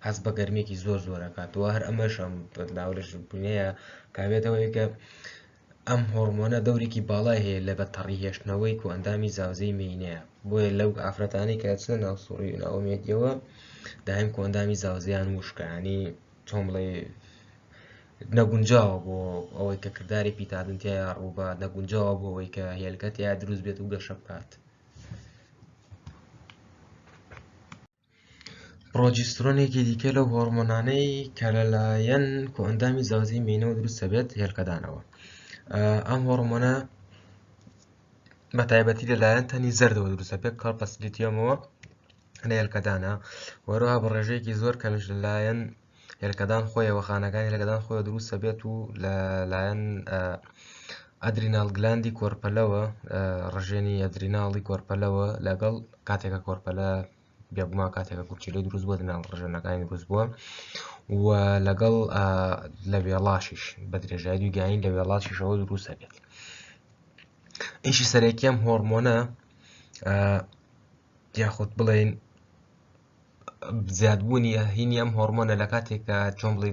Speaker 1: هەست بە گەرمیەکی زۆر زۆرەکاتەوە هەر ئەمەشم ناو لەش بنەیە کابێتەوەی کە ئەم هۆرمۆنە دەورێکی باڵای هەیە لە بە تەڕی هێشتنەوەی کۆئەندامی زاوزێی مێینەیە بۆیە لەو ئافرەتانەی کە چنە ناو سوڕی و ناومێدیەوە دایم کۆئەندامی زاوزێیان وشکە ینی چۆن بڵێ نەگونجاوە بۆ ئەوەی کە کرداری پیتاندن تیایا ڕووبات نەگونجاوە بۆ ئەوەی کە هێلکە تیا دروست بێت و گەشە بکات. پڕۆجیسترۆنێکی دیکە لەو هۆرمۆنانەی کە لەلایەن کۆئەندامی زاوزێی مێینەوە دروست دەبێت هێلکەدانەوە. ئەم هۆرمۆنە بە تایبەتی لەلایەن تەنی زەردەوە دروست دەبێت corpus luteum ەوە لە هێلکەدانە، وەروەها بە ڕێژەیەکی زۆر کەمیش لەلایەن هێلکەدان خۆیەوە خانەکانی هێلکەدان خۆیەوە دروست دەبێت و لەلایەن adrenal gland ی کۆرپەلەوە ڕژێنی adrenal ی کۆرپەلەوە لەگەڵ کاتێکە کۆرپەلە بێگومان کاتێکە گورچیلەی دروست بووە adrenal ڕژێنەکانی دروست بووە و لەگەڵ لە وێڵاشیش بە درێژایی دووگیانی لە وێڵاشیشەوە دروست دەبێت. ئیشی سەرەکی ئەم هۆرمۆنە یاخود بڵێین زیادبوونی هینی ئەم هۆرمۆنە لە کاتێکە چۆن بڵێ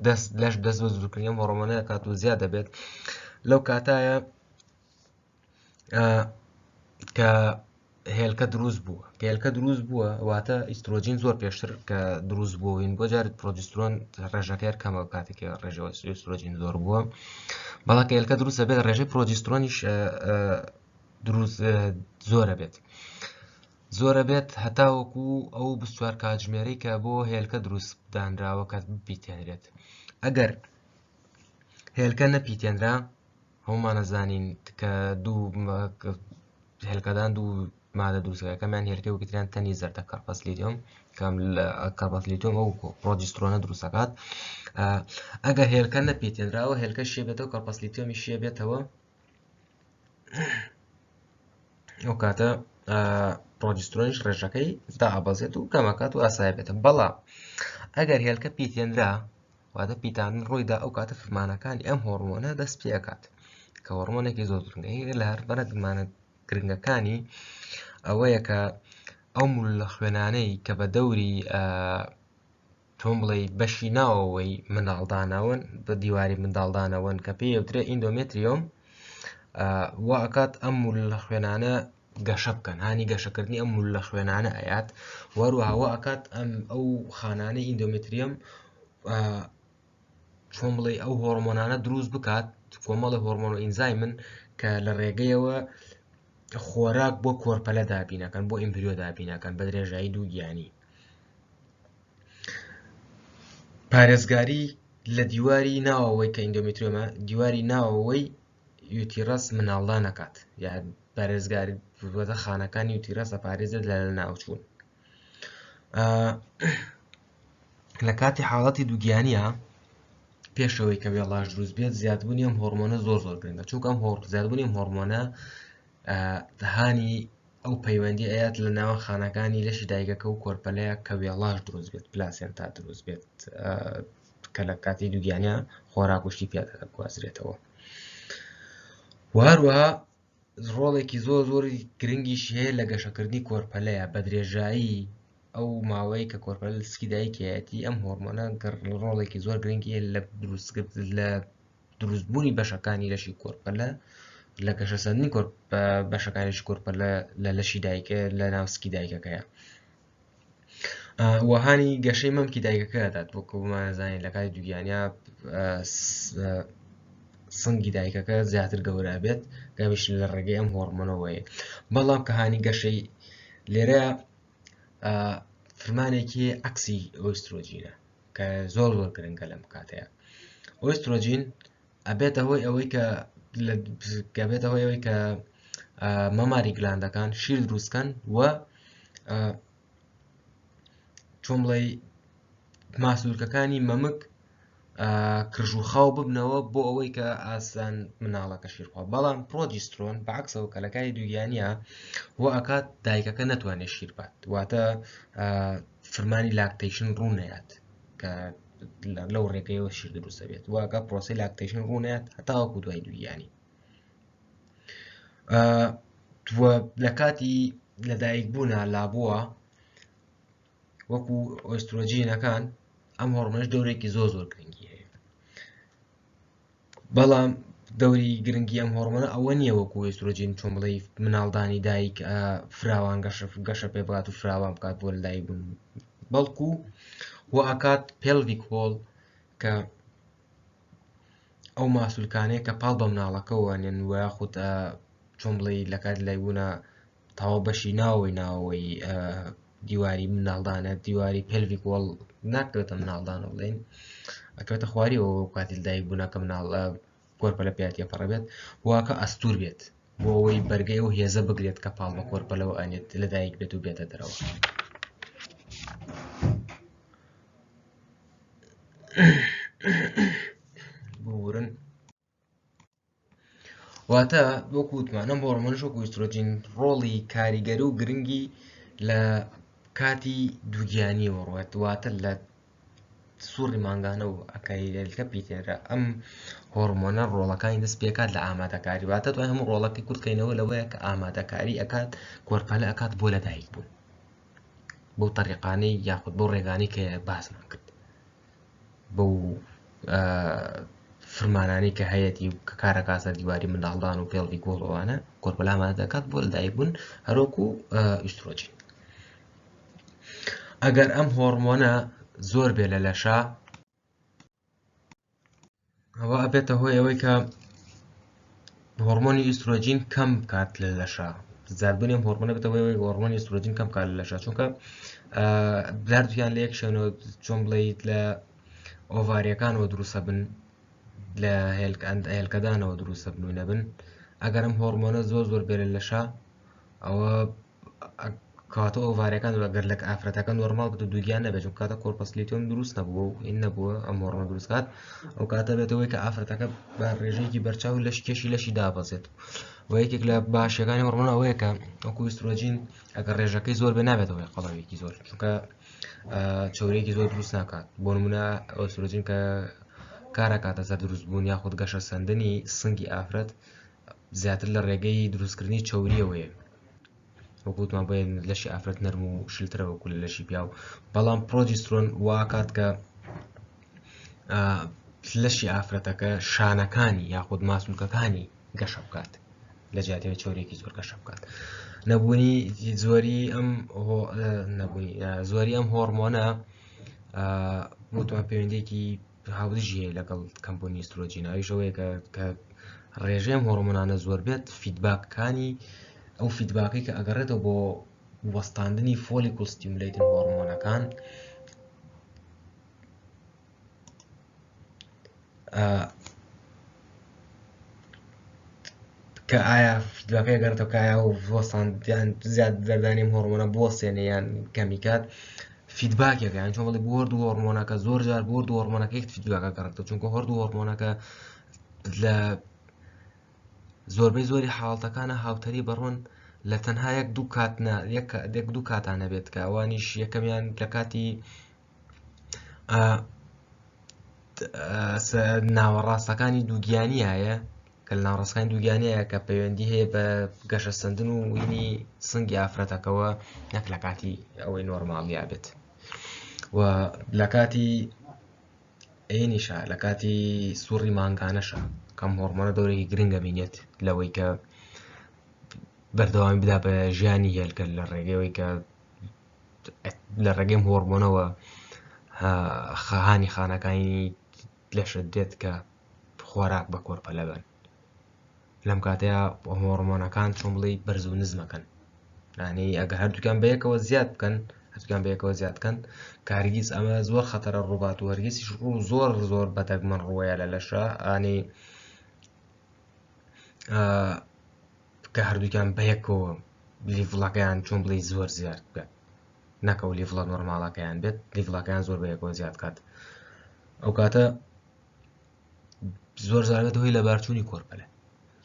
Speaker 1: دەست لەش دەست بە دروستکردنی ئەم هۆرمۆنە کات و زیاد دەبێت لەو کاتایە کە هێلکە دروست بووە کە هێلکە دروست بووە واتە ئیسترۆجین زۆر پێشتر کە دروست بووین بۆ جارێت پرۆجسترۆن ڕێژەکە کەمە کاتێک ڕێژەوە ئیسترۆجین زۆر بووە بەڵام کە هێلکە دروست دەبێت ڕێژەی پرۆجسترۆنیش دروست زۆرە بێت زۆرە بێت هەتاوەکو ئەو 24 کاتژمێرەی کە بۆ هێلکە دروست دانراوە کە بپیتێنرێت ئەگەر هێلکە نەپیتێنرا هەموومان ئەزانین کە دوو هێلکەدان دوو مادە دروستەکە یەکەمیان هێلکە و تریان تەنی زەردە corpus luteum کەم لە corpus luteum ئەو پرۆجسترۆنە دروست دەکات. ئەگەر هێلکە نەپیتێنراوە هێلکە شێ بێتەوە corpus luteum ی شێ بێتەوە ئەو کاتە پرۆجسترۆنیش ڕێژەکەی دابەزێت و کەمەکات و ئاسای بێتە. بەڵام ئەگەر هێلکە پیتێنرا واتە پیتاندن ڕوویدا ئەو کاتە فرمانەکانی ئەم هۆرمۆنە دەست پێ ئەکات کە هۆرمۆنێکی زۆر گرنگە. یەکێک لە هەر بەرەگمانە گرنگەکانی ئەوەیە کە ئەو مولولە خوێنانەی کە بە دەوری چۆن بڵێ بەشی ناوەوەی منداڵدانەوەن بە دیواری منداڵدانەوەن کە پێی ئەوترێ ئیندۆمێتریۆم وا ئەکات ئەم مولولە خوێنانە گەشە بکەن، هانی گەشەکردنی ئەم مولولە خوێنانە ئەیات، وەروەها وا ئەکات ئەم ئەو خانانەی ئیندۆمێتریەم چۆن بڵێ ئەو هۆرمۆنانە دروست بکات، کۆمەڵی هۆرمۆن و ئینزایمن کە لە ڕێگەیەوە خۆراک بۆ کۆرپەلە دابینەکەن، بۆ ئیمبریۆ دابینەکەن بە درێژایی دووگیانی. پارێزگاری لە دیواری ناوەوەی کە ئیندۆمێتریۆمە، دیواری ناوەوەی uterus مناڵدان نەکات یا پارێزگاری وەتە خانەکانی uterus ئەپارێزێت لە لەناوچوون. لە کاتی حاڵەتی دووگیانیە پێشەوەی کە وێڵاش دروست بێت زیادبوونی ئەم هۆرمۆنە زۆر زۆر گرنگە، چونکە ئەم هۆر زیادبوونی ئەم هۆرمۆنە هانی ئەو پەیوەندی ئەیات لە ناوە خانەکانی لەشی دایکەکە و کۆرپەلەیە کە وێڵاش دروست بێت، پلاسێنتا دروست بێت کە لە کاتی دووگیانە خۆراک و شتی پیا دەگوازرێتەوە. و هەروەها ڕۆڵێکی زۆر زۆری گرنگیش هەیە لە گەشەکردنی کۆرپەلەیە بە درێژایی ئەو ماوەی کە کۆرپەلە لە سکی دایکیەتی. ئەم هۆرمۆنە ڕۆڵێکی زۆر گرنگی هەیە لە دروستکرد لە دروستبوونی بەشەکانی لەشی کۆرپەلە، لە گەشەسەندنی بەشەکانی لەشی کۆرپەلە لە لەشی دایکە لە ناو سکی دایکەکەیە. وەهانی گەشەی مەمکی دایکەکە دەدات، وەکو بمانەزانین لە کاتی دووگیانیا سنگی دایکەکە زیاتر گەورە بێت، گەمیش لە ڕێگەی ئەم هۆرمۆنەوەیە. بەڵام کە هانی گەشەی لێرە فرمانێکی عەکسی ئۆسترۆجینە کە زۆر زۆر گرنگە لەم کاتەیە. ئۆسترۆجین ئەبێتە هۆی ئەوەی کە ئەبێتە هۆی ئەوەی کە mammary gland ەکان شیر دروستکەن و چۆن بڵێ ماسولکەکانی مەمک کرژ و خاو ببنەوە بۆ ئەوەی کە ئاسان مناڵەکە شیرخوا. بەڵام پرۆجیسترۆن بەعکسەوە کە لە کاتی دووگیانیە و ئەکات دایکەکە نەتوانێت شیر بات، واتە فرمانی lactation ڕوونەیات کە لەو ڕێگەیەوە شیر دروست دەبێت، واکە پرۆسی lactation ڕوونەیات هەتاوەکو دوای دووگیانی. لە کاتی لەدایک بوونا لابووە وەکو ئۆسترۆجینەکان ئەم هۆرمۆنەش دەورێکی زۆر زۆر گرنگی هەیە، بەڵام دەوری گرنگی ئەم هۆرمۆنە ئەوە نییە وەکو ئۆسترۆجین چۆن بڵێ مناڵدانی دایک فراوان گەشە پێ بکات و فراوان بکات بۆ لەدایک بوون، بەڵکو و ئەکات pelvic wall کە ئەو ماسولکانەیە کە پاڵ بە مناڵەکەوە نێن و یاخود چۆن بڵێ لە کاتی لایبوونە تەواو بەشی ناوەوەی ناوەوەی دیواری مناڵدانە دیواری pelvic wall ناکەوێتە مناڵدانە بڵێین ئەکەوێتە خواریەوە کاتی لەدایک بوونەکە مناڵ کۆرپەلە پیا تێپەڕە بێت واکە ئەستور بێت بۆ ئەوەی بەرگەی ئەو هێزە بگرێت کە پاڵ بە کۆرپەلەوە ئەنێت لەدایک بێت و بێتە دەرەوە. ببورن واتە وەکو وتمان ئەم هۆرمۆنەش وەکو ئیسترۆجین ڕۆڵی کاریگەری و گرنگی لە کاتی دووگیانیەوە ڕوات واتە لە سوڕی مانگانە و ئەکایلکە پیتێنرا ئەم هۆرمۆنە ڕۆڵەکانی دەست پێکات لە ئامادەکاری واتە دوای هەموو ڕۆڵەکەی کورتکەینەوە لەوەیە کە ئامادەکاری ئەکات کۆرپەلە ئەکات بۆ لەدایک بوون بەو تەریقانەی یاخود بەو ڕێگانەی کە باسمان کرد بەو فرمانانەی کە هەیەتی و کە کارەکا سەر دیواری منداڵدان و pelvic wall ئەوانە کۆرپەلە ئامادە دەکات بۆ لەدایک بوون هەروەکو ئیسترۆجین ئەگەر ئەم هۆڕمۆنە زۆر بێ لە لەشا ئەوە ئەبێتە هۆی ئەوەی کە هۆرمۆنی ئیسترۆجین کەم بکات لە لەشا زیادبوونی ئەم هۆرمۆنە بێتە هۆی ئەوەی هۆرمۆنی ئیسترۆجین کەم بکات لە لەشا چونکە هەردووکیان لە یەک شوێنەوە چۆن بڵێیت لە ئۆڤاریەکانەوە دروستە بن لە هێلکەدانەوە دروستە بن و نەبن ئەگەر ئەم هۆرمۆنە زۆر زۆر بێرە لەشا ئەوە کەواتە ئۆڤاریەکان ئەگەر لە ئافرەتەکە نۆرماڵ بێت و دووگیان نەبێت چونکە کاتە corpus luteum دروست نەبووە و این نەبووە ئەم هۆرمۆنە دروست کات ئەو کاتە بێتەوەی کە ئافرەتەکە بە ڕێژەیەکی بەرچاو لەش کێشی لەشی دابەزێت و یەکێک لە باشەکانی هۆرمۆن ئەوەیە کە وەکو ئیسترۆجین ئەگەر ڕێژەکەی زۆر بێ نابێتەوەی قەڵەوێکی زۆر چونکە چەورێکی زۆر دروست ناکات بۆ نمونە ئۆسترۆجین کە کارەکاتە سەر دروستبوون یاخود گەشە سەندنی سنگی ئافرەت زیاتر لە ڕێگەی دروستکردنی چەوریەوەیە وەکو وتمان بۆیە لەشی ئافرەت نەرم و شلترە وەکو لە لەشی پیاو بەڵام پرۆجیسترۆن واکات کە لەشی ئافرەتەکە شانەکانی یاخود ماسولکەکانی گەشە بکات لە جیاتەوە چۆرێکی زۆر گەشە بکات نەبوونی زۆری ئەم نەبوونی زۆری ئەم هۆرمۆنە وتمان پەیوەندێکی هاودژی هەیە لەگەڵ کەمبوونی ئیسترۆجین ئەویش ئەوەیە کە کە ڕێژەی ئەم هۆرمۆنانە زۆر بێت feedback ەکانی ئەو feedback ەی کە ئەگەڕێتەوە بۆ وەستاندنی follicle stimulating هۆرمۆنەکان کە ئایا feedback ەکەی گەڕێتەوە کە ئایا وەستان یان زیاد دەردانی ئەم هۆرمۆنە بوەستێنێ یان کەمی کات feedback ێکە یان چۆن بڵێ بۆ هەردوو هۆرمۆنەکە زۆر جار بۆ هەردوو هۆرمۆنەکە یەک feedback ە گەڕێتەوە چونکە هەردوو هۆرمۆنەکە لە زۆربەی زۆری حاڵەتەکانە هاوتەری بەڕۆن لە تەنها یەک دوو کات یەک یەک دوو کاتانە بێت کە ئەوانیش یەکەمیان لە کاتی ناوەڕاستەکانی دووگیانی هەیە کە لە ناوەڕاستەکانی دووگیانی هەیە کە پەیوەندی هەیە بە گەشەسەندن و وینی سنگی ئافرەتەکەوە نەک لە کاتی ئەوەی نۆرماڵیا بێت و لە کاتی ئێنیشە لە کاتی سوڕی مانگانەشە کەم هۆرمۆنە دەورێکی گرنگە بینێت لەوەی کە بەردەوامی بدا بە ژیانی هێلکە لە ڕێگەیەوەی کە لە ڕێگەی هۆرمۆنەوە خەهانی خانەکانی لەشت دێت کە خۆراک بە کۆرپەلە بن لەم کاتەیە هۆرمۆنەکان چۆن بڵێ بەرز و نزمەکەن ینی ئەگەر هەردووکیان بەیەکەوە زیاد بکەن هەردووکیان بەیەکەوە زیاد بکەن کارگیز ئەمە زۆر خەتەرە ڕووبات و هەرگیزیش ڕوو زۆر زۆر بەدەگمەن ڕووەیە لە لەشە ئانی کە هەردووکیان بەیەکەوە level ەکەیان چۆن بڵێ زۆر زیاد بکات نەکەو level ە نۆرماڵەکەیان بێت level ەکەیان زۆر بەیەکەوە زیاد کات ئەو کاتە زۆر زاربێت هۆی لەبارچوونی کۆرپەلە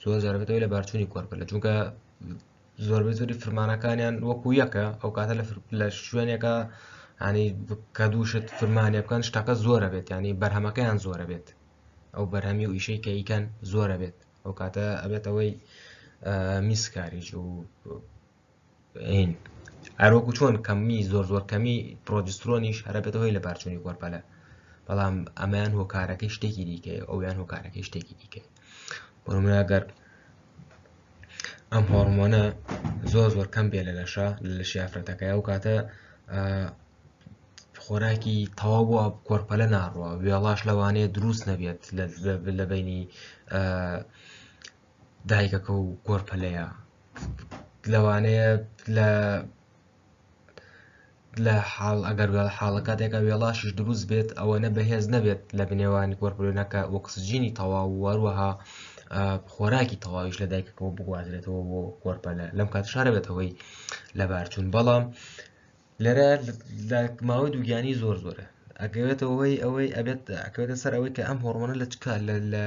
Speaker 1: زۆر زاربێت هۆی لەبارچوونی کۆرپەلە چونکە زۆربەی زۆری فرمانەکانیان وەکو یەکە ئەو کاتە لە شوێنێکە ینی کە دووشت فرمانێ بکەن شتەکە زۆرە بێت ینی بەرهەمەکەیان زۆرە بێت ئەو بەرهەمی و ئیشەی کە ئیکەن زۆرە بێت ئەو کاتە ئەبێت ئەوەی miscarriage و این هەروەکو چۆن کەمی زۆر زۆر کەمی پرۆجسترۆنیش هەرە بێتە هۆی لەبارچوونی کۆرپەلە بەڵام ئەمەیان هۆکارەکەی شتێکی دیکەیە ئەویان هۆکارەکەی شتێکی دیکەیە بۆ نمونە ئەگەر ئەم هۆرمۆنە زۆر زۆر کەم بێ لە لەشە لە لەشی ئافرەتەکە ئەو کاتە خۆراکی تەواو بۆ کۆرپەلە ناڕوە وێڵاش لەوانەیە دروست نەبێت لە بینی دایکەکە و کۆرپەلەیە لەوانەیە لە لە حاڵ ئەگەر وێڵ حاڵەکاتێکە وێڵاشیش دروست بێت ئەوەنە بەهێز نەبێت لە بنێوانی کۆرپەلۆنەکە ئۆکسجینی تەواو و هەروەها خۆراکی تەواویش لە دایکەکەەوە بگوازرێتەوە بۆ کۆرپەلە لەم کات شارە بێتەوەی لەبارچوون بەڵام لێرە لە ماوەی دووگیانی زۆر زۆرە ئەگەوێتەوە هۆی ئەوەی ئەبێت ئەکەوێتە سەر ئەوەی کە ئەم هۆرمۆنە لە چکا لە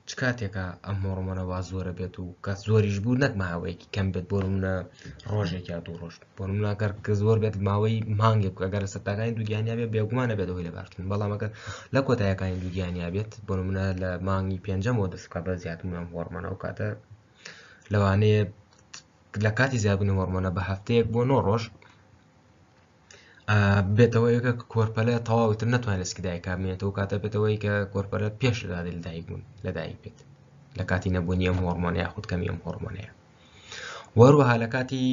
Speaker 1: چ کاتێکە ئەم هۆرمۆنە وا زۆرە بێت و کە زۆریش بوو نەک ماوەیەکی کەم بێت بۆ نمونە ڕۆژێک یا دوو ڕۆژ بۆ نمونە ئەگەر کە زۆر بێت ماوەی مانگێک ئەگەر لە سەرتاکانی دووگیانیا بێت بێگومانە بێت هۆی لەبارچوون بەڵام ئەگەر لە کۆتایەکانی دووگیانیا بێت بۆ نمونە لە مانگی پێنجەمەوە دەست بکات بە زیادبوون ئەم هۆرمۆنە ئەو کاتە لەوانەیە لە کاتی زیادبوونی هۆرمۆنە بە هەفتەیەک بۆ نۆ ڕۆژ بێتەوە یەکە کۆرپەلە تەواوی تر نەتوانێت لە سکی دایکا بمێنێتەوە کاتە بێتەوەی کە کۆرپەلە پێش لە لەدایک بوون لەدایک بێت لە کاتی نەبوونی ئەم هۆرمۆنە یاخود کەمی ئەم هۆرمۆنەیە وەروەها لە کاتی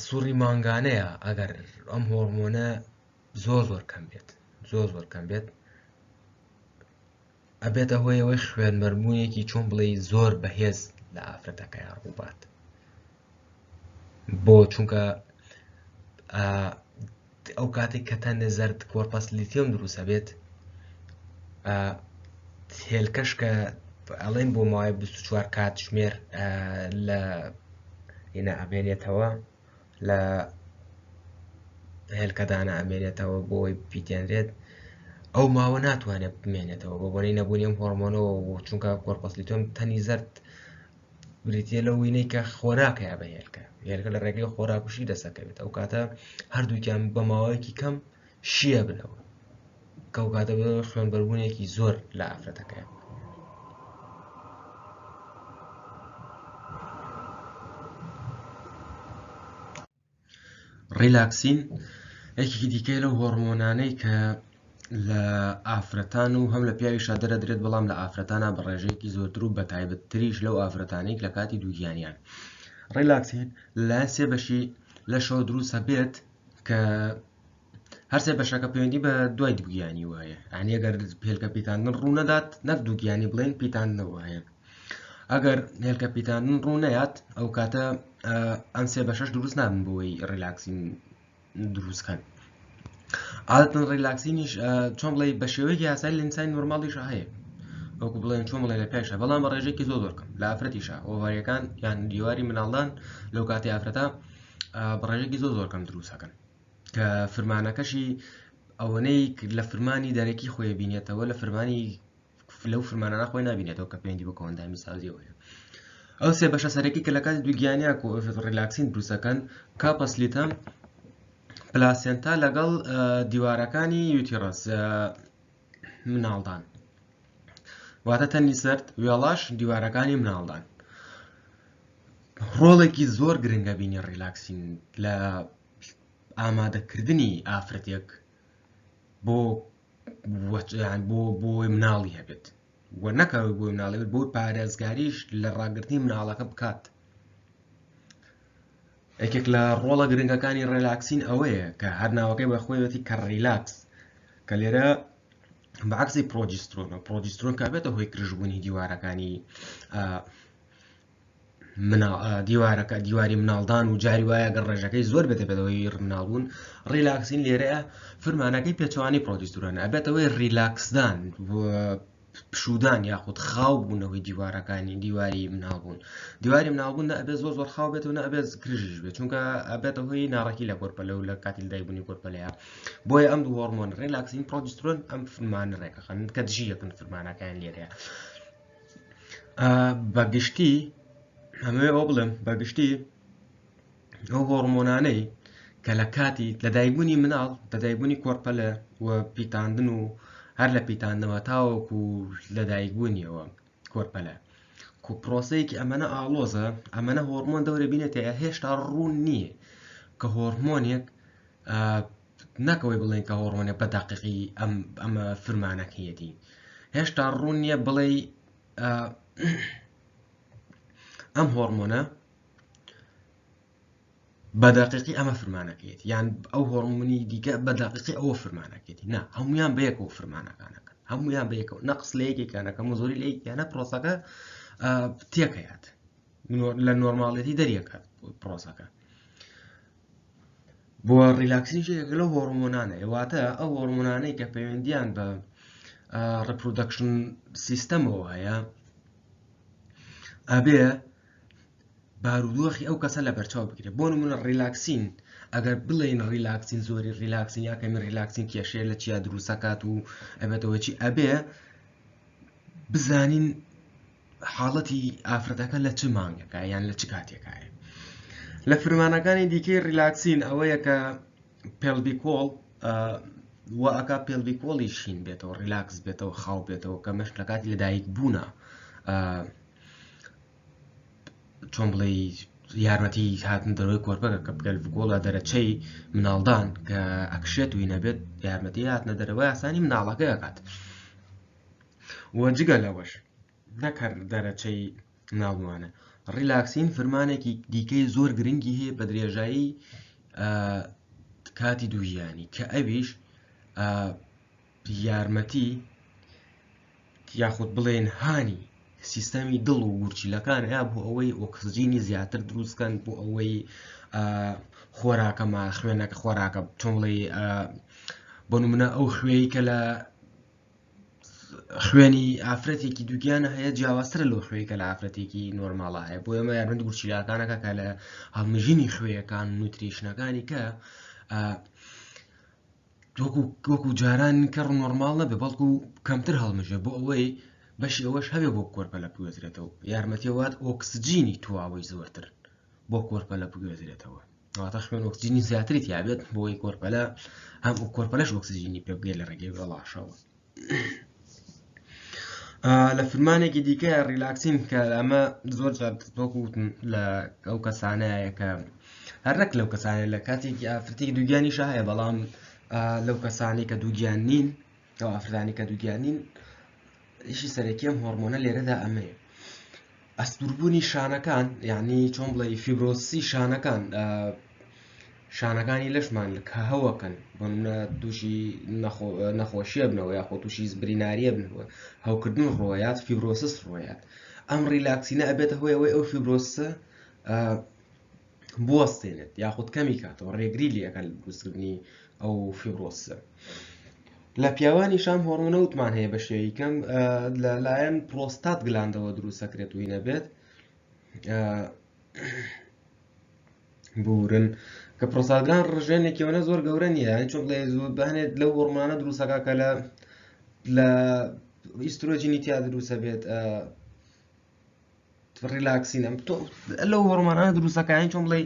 Speaker 1: سوڕی مانگانەیە ئەگەر ئەم هۆرمۆنە زۆر زۆر کەم بێت زۆر زۆر کەم بێت ئەبێتە هۆی ئەوەی خوێنبەربوونێکی چۆن بڵێی زۆر بەهێز لە ئافرەتەکەیا ڕووبات بۆ چونکە ئەو کاتێک کە تەنێ زەرد corpus luteum دروستە بێت هێلکەش کە ئەڵێن بۆ ماوەی 24 کاتژمێر لە هینا ئەمێنێتەوە لە هێلکەدانە ئەمێنێتەوە بۆی پیتێنرێت ئەو ماوە ناتوانێت بمێنێتەوە بە بۆنەی نەبوونی ئەم هۆرمۆنەوە و چونکە corpus luteum تەنی زەرد بریتە لەو وینەی کە خۆراکەیە بە هێلکە هێلکە لە ڕێگەی خۆراکوشی دەسەکەوێت ئەو کاتە هەردووکیان بە ماوەیەکی کەم شیە بنەوە کەو کاتە خوێنبەربوونێکی زۆر لە ئافرەتەکەیە. ڕیلاکسین یەکێکی دیکەی لەو هۆرمۆنانەی کە لە ئافرەتان و هەم لە پیاویشا دەرەدرێت بەڵام لە ئافرەتانە بە ڕێژەیەکی زۆرتر و بەتایبەتتریش لەو ئافرەتانەی لە کاتی دووگیانیان ڕیلاکسین لەلایەن سێ بەشی لەشەوە دروستە بێت کە هەرسێ بەشەکە پەیوەندی بە دوای دووگیانی وایە ئەنی ئەگەر هێلکە پیتاندن ڕوونەدات نەک دووگیانی بڵێن پیتاندنەوە هەیە ئەگەر هێلکە پیتاندن ڕوونەیات ئەو کاتە ئەم سێ بەشەش دروست نابن بۆی ڕیلاکسین دروستکەن عادەتەن ڕیلاکسینیش چۆن بڵێ بە شێوەیەکی یاسایی لە ئینسانی نۆرماڵیش هەیە وەکو بڵێن چۆن بڵێ لە پێشە بەڵام بە ڕێژێکی زۆر زۆر کەم لە ئافرەتیشە ئۆڤاریەکان یان دیواری مناڵدان لەو کاتی ئافرەتە بە ڕێژێکی زۆر زۆر کەم دروستەکەن کە فرمانەکەشی ئەوەنەی لە فرمانی دەرەکی خۆی بینێتەوە لە فرمانی لەو فرمانانە خۆی نابینێتەوە کە پەیوەندی بە کۆئەندامی سازیەوە هەیە ئەو سێ بەشە سەرەکی کە لە کاتی دووگیانیا کۆ ڕیلاکسین دروستەکەن corpus luteum پلاسێنتا لەگەڵ دیوارەکانی uterus مناڵدان واتە تەنی زەرد وێڵاش دیوارەکانی مناڵدان ڕۆڵێکی زۆر گرنگە بینی ڕیلاکسین لە ئامادەکردنی ئافرەتێک بۆ بۆ بۆی مناڵی هەبێت و نەکەوە بۆی مناڵی بۆ پارێزگاریش لە ڕاگرتنی مناڵەکە بکات یەکێک لە ڕۆڵە گرنگەکانی ڕێلاکسین ئەوەیە کە هەر ناوەکەی بە خۆیەتی کە ڕیلاکس کە لێرە بەعکسی پرۆجیسترۆنە پرۆجیسترۆن کە بێتە هۆی کرژبوونی دیوارەکانی دیوارەکە دیواری مناڵدان و جاری وایە گەر ڕێژەکەی زۆر بێتە بێتەوەی مناڵبوون ڕیلاکسین لێرەیە فرمانەکەی پێچوانی پرۆجیسترۆنە ئەبێتەوەی ڕیلاکسدان پشودان یاخود خاو بوونەوەی دیوارەکانی دیواری مناڵبوون دیواری مناڵبوون نە ئەبێت زۆر زۆر خاو بێت و نە ئەبێت کرژیش بێت چونکە ئەبێتە هۆی ناڕەکی لە کۆرپەلە و لە کاتی لەدایکبوونی کۆرپەلەیە بۆیە ئەم دوو هۆرمۆن ڕیلاکسین پرۆجسترۆن ئەم فرمانە ڕێکەخەن کە دژی یەکن فرمانەکان لێرەیە بە گشتی ئەمەوێ ئەوە بڵێم بە گشتی ئەو هۆڕمۆنانەی کە لە کاتی لەدایکبوونی مناڵ لەدایکبوونی کۆرپەلە و پیتاندن و هەر لە پیتاندنەوە تاوەکو لەدایکبوونیەوە کۆرپەلە کو پرۆسەیەکی ئەمەنە ئاڵۆزە ئەمەنە هۆرمۆن دەورە بینێتە هێشتا ڕوون نییە کە هۆرمۆنێک نەکەوەی بڵێن کە هۆرمۆنێک بە دەقیقی ئەم ئەمە فرمانەکەیەتی هێشتا ڕوون نییە بڵێ ئەم هۆرمۆنە بە دەقیقی ئەمە فرمانەکەیەتی یان ئەو هۆرمۆنی دیکە بە دەقیقی ئەوە فرمانەکەیەتی نا هەمویان بەیەکەوە فرمانەکانەکەن هەمویان بەیەکەوە نەقس لە یەکێکیانەکەم و زۆری لە یەکیانە پرۆسەکە تێکەیات لە نۆرماڵێتی دەریەکات پرۆسەکە. بۆ ڕیلاکسین یەکێکە لەو هۆرمۆنانە، واتە ئەو هۆرمۆنانەی کە پەیوەندیان بە reproduction system ەوە هەیە ئەبێ بارودۆخی ئەو کەسە لە بەرچاو بگرێت. بۆ نمونە ڕیلاکسین، ئەگەر بڵێین ڕیلاکسین زۆری ڕیلاکسین یا کەمی ڕیلاکسین کێشەیە لە چیا دروستەکات و ئەبێتەوە چی، ئەبێ بزانین حاڵەتی ئافرەتەکە لە چ مانگەکە یان لە چ کاتێکایە. لە فرمانەکانی دیکەی ڕیلاکسین ئەوەیە کە pelvic wall و ئەکا pelvic wall ی شین بێتەوە، ڕیلاکس بێتەوە، خاو بێتەوە، کە مەش لە کاتی لەدایک بوونە چۆن بڵێ یارمەتی هاتن دەرەوەی کۆرپەکە کە pelvic wall ە دەرەچەی مناڵدان کە ئەکشێت وی نەبێت یارمەتی هاتنە دەرەوەی ئاسانی مناڵەکە ئەکات. و جگە لەوەش نەک هەر دەرەچەی ناڵوانە، ڕیلاکسین فرمانێکی دیکەی زۆر گرنگی هەیە بە درێژایی کاتی دووگیانی کە ئەویش یارمەتی یاخود بڵێن هانی سیستەمی دڵ و گورچیلەکان هەیە بۆ ئەوەی ئۆکسجینی زیاتر دروستکەن، بۆ ئەوەی خۆراکەما خوێنەکە خۆراکە چۆن بڵێ بۆ نمونە ئەو خوێی کە لە خوێنی ئافرەتێکی دووگیانە هەیە جیاوازترە لەو خوێی کە لە ئافرەتێکی نۆرماڵە هەیە. بۆ ئێمە یارمەتی گورچیلەکانەکە کە لە هەڵمژینی خوێیەکان nutrition ەکانی کە وەکو وەکو جاران کەڕ نۆرماڵ نەبێ بەڵکو کەمتر هەڵمژێ بۆ ئەوەی بەشی ئەوەش هەبێ بۆ کۆرپەلە بگوێزرێتەوە، یارمەتی وات ئۆکسجینی تواوەی زۆرتر بۆ کۆرپەلە بگوێزرێتەوە، واتە خوێن ئۆکسجینی زیاتری تیابێت بۆی کۆرپەلە هەم کۆرپەلەش ئۆکسجینی پێ بگەێت لە ڕێگەی وێڵاشەوە. لە فرمانێکی دیکە ڕیلاکسین کە ئەمە زۆر جار وەکو وتم لە ئەو کەسانەیە کە هەر نەک لەو کەسانە لە کاتێکی ئافرەتێکی دووگیانیشە هەیە، بەڵام لەو کەسانی کە دووگیان نین ئەو ئافرەتانی کە دووگیان نین ئیشی سەرەکی ئەم هۆرمۆنە لێرەدا ئەمەیە ئەستوربوونی شانەکان، یعنی چۆن بڵێ fibrosis ی شانەکان، شانەکانی لەشمان کە هەوەکەن بۆ نمونە تووشی نەخۆشیە بنەوە یاخۆ تووشی بریناریە بنەوە، هەوکردن ڕۆیات، fibrosis ڕۆیات، ئەم ڕیلاکسینە ئەبێتە هۆی ئەوەی ئەو fibrosis ە بوەستێنێت یاخود کەمی کاتەوە، ڕێگری لێکە لە دروستکردنی ئەو fibrosis ە. لە پیاوانی شام هۆرمۆنە وتمان هەیە بە شێوەی کەم لەلایەن prostate gland ەوە دروستەکرێت وی نەبێت بورن کە prostate gland ڕژێنێکی ئەوەنە زۆر گەورە نییە، یانی چۆن بڵێ زۆر بەهنێت لەو هۆرمۆنانە دروستەکە کە لە لە ئیسترۆجینی تیا دروستە بێت، ڕیلاکسین ئەم تۆ لەو هۆرمۆنانە دروستەکانی چۆن بڵێ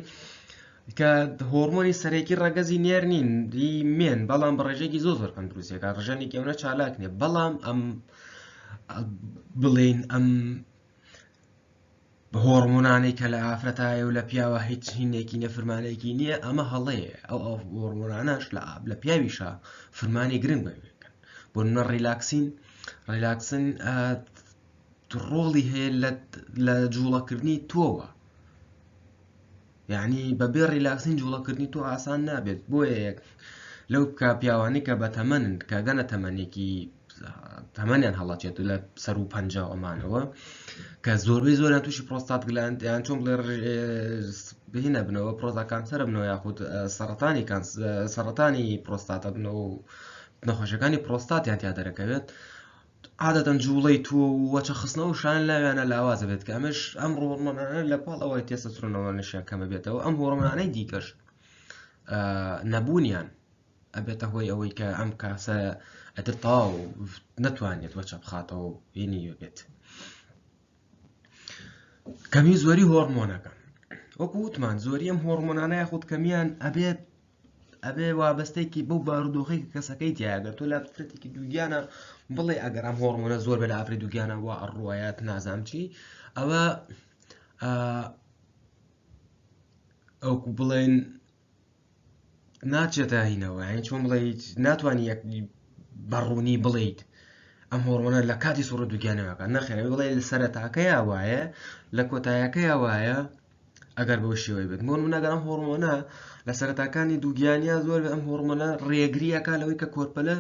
Speaker 1: کە هۆرمۆنی سەرەکی ڕەگەزی نێر نین دی مێن، بەڵام بە ڕێژێکی زۆر زۆر کەم دروستەکە، ڕژێنێکی ئەوە چالاک نییە، بەڵام ئەم بڵێن ئەم هۆرمۆنانەی کە لە ئافرەتایە و لە پیاوە هیچ هینێکی نیە فرمانێکی نییە، ئەمە هەڵەیە. ئەو ئەو هۆرمۆنانەش لە ئاب لە پیاویشە فرمانی گرنگ بەوێکن. بۆ نمونە ڕیلاکسین، ڕیلاکسین ڕۆڵی هەیە لە جوڵەکردنی تۆوە، یعنی بەبێ ڕیلاکسین جوڵەکردنی تۆ ئاسان نابێت. بۆیە یەک لەو کە پیاوانی کە بەتەمەنن کە گەنە تەمەنێکی تەمەنیان هەڵەچێت و لە سەر و پەنجا ئەمانەوە کە زۆربەی زۆریان تووشی prostate gland یان چۆن بڵێ بهینە بنەوە پرۆستا cancer بنەوە یاخود سەرەتانی سەرەتانی پرۆستاتە بنەوە و نەخۆشەکانی پرۆستاتیان تیا دەرەکەوێت. عادەتەن جوڵەی تۆ و وەچە خستنەوە شان لاویانە لاوازە بێت، کە ئەمەش ئەم هۆرمۆنانە لە پاڵ ئەوەی تێستۆسترۆنەوە کەمە بێتەوە، ئەم هۆرمۆنانەی دیکەش نەبوونیان ئەبێتە هۆی ئەوەی کە ئەم کاسە ئەتر تەواو نەتوانێت وەچە بخاتەوە و هینی بێت. کەمی زۆری هۆرمۆنەکان وەکو وتمان زۆری ئەم هۆرمۆنانە یاخود کەمیان ئەبێت ئەبێ وابەستێکی بەو بارودۆخی کە کەسەکەی تایە. گەر تۆ لە ئافرەتێکی دووگیانە بڵێ ئەگەر ئەم هۆرمۆنە زۆر بێ لە ئافرەتی دووگیانە وا ئەڕوایات نازام چی، ئەوە ئەوکو بڵێن ناچێتە هینەوە، یعنی چۆن بڵێیت ناتوانانی یەک بەڕوونی بڵیت ئەم هۆرمۆنە لە کاتی سوڕ دووگیانەوەکە، نەخێر بڵێ لە سەرەتاکەیا وایە لە کۆتایەکەیا وایە. ئەگەر بەو شێوەی بێت بۆ نمونە ئەگەر ئەم هۆرمۆنە لە سەرەتاکانی دووگیانیا زۆر ئەم هۆرمۆنە ڕێگریەکە لەوەی کە کۆرپەلە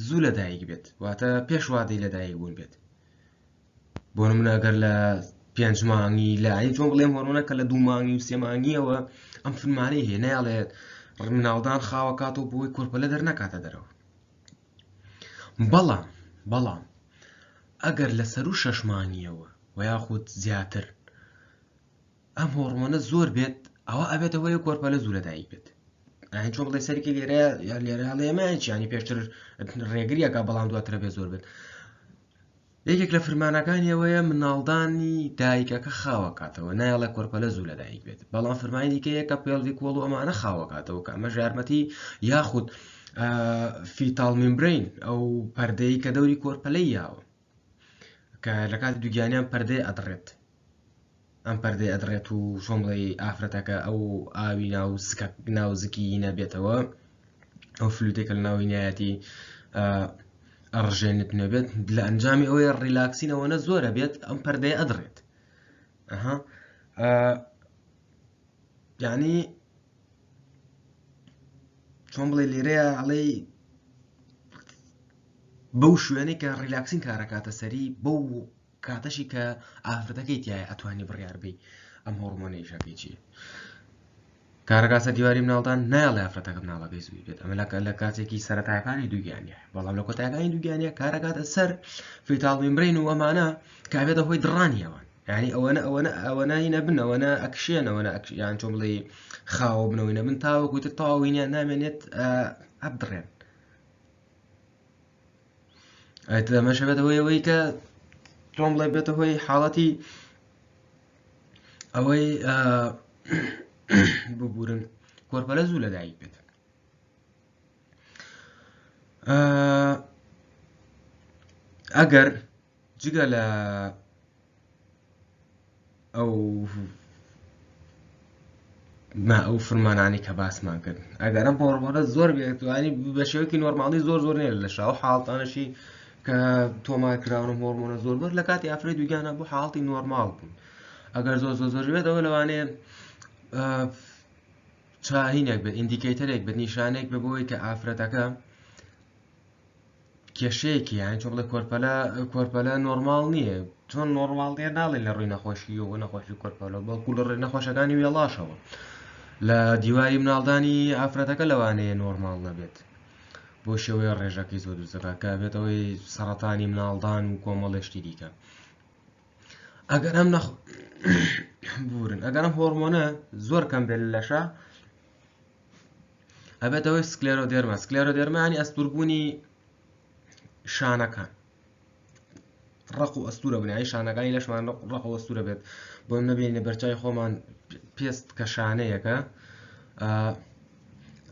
Speaker 1: زوو لەدایک بێت، واتە پێش وادەی لەدایک بوون بێت. بۆ نمونە ئەگەر لە پێنج مانگی لە یانی چۆن بڵێم هۆرمۆنە کە لە دوو مانگی و سێ مانگیەوە ئەم فرمانەی هەیە نایڵێت مناڵدان خاوەکاتەوە بۆی کۆرپەلە دەرنەکاتە دەرەوە بەڵام بەڵام ئەگەر لە سەرو شەش مانگیەوە و یاخود زیاتر ئەم هۆڕمۆنە زۆر بێت ئەوە ئەبێتە هۆی کۆرپەلە زوو لەدایک بێت یانی چۆن بڵێ سەرکی لێرە یا لێرە هەڵێمە چیانی پێشتر ڕێگریەکە بەڵام دواترە بێ زۆر بێت یەکێک لە فرمانەکانی ئەوەیە مناڵدانی دایکەکە خاوەکاتەوە نایەڵێ کۆرپەلە زوو لەدایک بێت بەڵام فرمانی دیکەیە کە pelvic wall و ئەمانە خاوەکاتەوە کە ئەمەش یارمەتی یاخود fetal membrane ئەو پەردەی کە دەوری کۆرپەلەی یاوە کە لە کاتی دووگیانیان پەردەی ئەدڕێت ئەم پەردەی ئەدڕێت و چۆن بڵێ ئافرەتەکە ئەو ئاوی ناو زکە ناو زکی نەبێتەوە ئەو fluid ێکە لە ناوی نایەتی ئەڕژێنت نەبێت لە ئەنجامی ئەوەیە ڕیلاکسین ئەوەنە زۆرە بێت ئەم پەردەیە ئەدڕێت ئەها یعنی چۆن بڵێ لێرەیە ئەڵێ بەو شوێنەی کە ڕیلاکسین کارەکاتە سەری بەو کاتەشی کە ئافرەتەکەی تایە ئەتوانی بڕیار بی ئەم هۆڕمۆنە ئیشەکەی چییە کارەکە سەر دیواری مناڵدان نایڵێ ئافرەتەکە مناڵەکەی زووی بێت ئەمە لە کاتێکی سەرەتاکانی دووگیانە بەڵام لە کۆتایەکانی دووگیانە کارەکاتە سەر fetal membrane و ئەمانە کابێتە هۆی دڕانی ئەوان یعنی ئەوەنە ئەوەنە ئەوەنە نەبن ئەوەنە ئەکشێن ئەوەنە یان چۆن بڵێ خاوە بنەوەی نەبن تاوەکو تر تەواوینیان نامێنێت ئەبدڕێن ئەتر ئەمەش بێتە هۆی ئەوەی کە چۆن بڵێ بێتە هۆی حاڵەتی ئەوەی ببورن کۆرپەلە زوو لەدایک بێت ئەگەر جگە لە ئەو ما ئەو فرمانانی کە باسمان کرد ئەگەر ئەم هۆڕمۆنە زۆر بێتوانی بە شێوەیەکی نۆرماڵی زۆر زۆر نیە لە شاو حاڵتانەشی کە تۆمار کراون هۆڕمۆنە زۆر بەر لە کاتی ئافرەت دووگیانە بۆ حاڵتی نۆرماڵ بوون ئەگەر زۆر زۆر زۆر بێتەوە لەوانەیە چاهینێک بێت indicator ێک بێت نیشانێک بێ بۆی کە ئافرەتەکە کێشەیەکی یانی چۆن بڵێ کۆرپەلە کۆرپەلە نۆرماڵ نییە چۆن نۆرماڵ نییە ناڵێن لە ڕووی نەخۆشیەوە نەخۆشی کۆرپەلە بەڵکو لە ڕێ نەخۆشەکانی وێڵاشەوە لە دیواری مناڵدانی ئافرەتەکە لەوانەیە نۆرماڵ نەبێت بۆ شێوەیە ڕێژەکەی زۆر دروستەکە کە بێتەوەی سەرەتانی مناڵدان و کۆمەڵێشتی دیکە ئەگەر ئەم نەخ بورن ئەگەر ئەم هۆرمۆنە زۆر کەم بێت لە لەشە ئەبێتە هۆی scleroderma scleroderma ینی ئەستوربوونی شانەکان ڕق و ئەستورە بنایی شانەکانی لەشمان ڕق و ئەستورە بێت بۆ نەبینە بەرچای خۆمان پێست کە شانەیەکە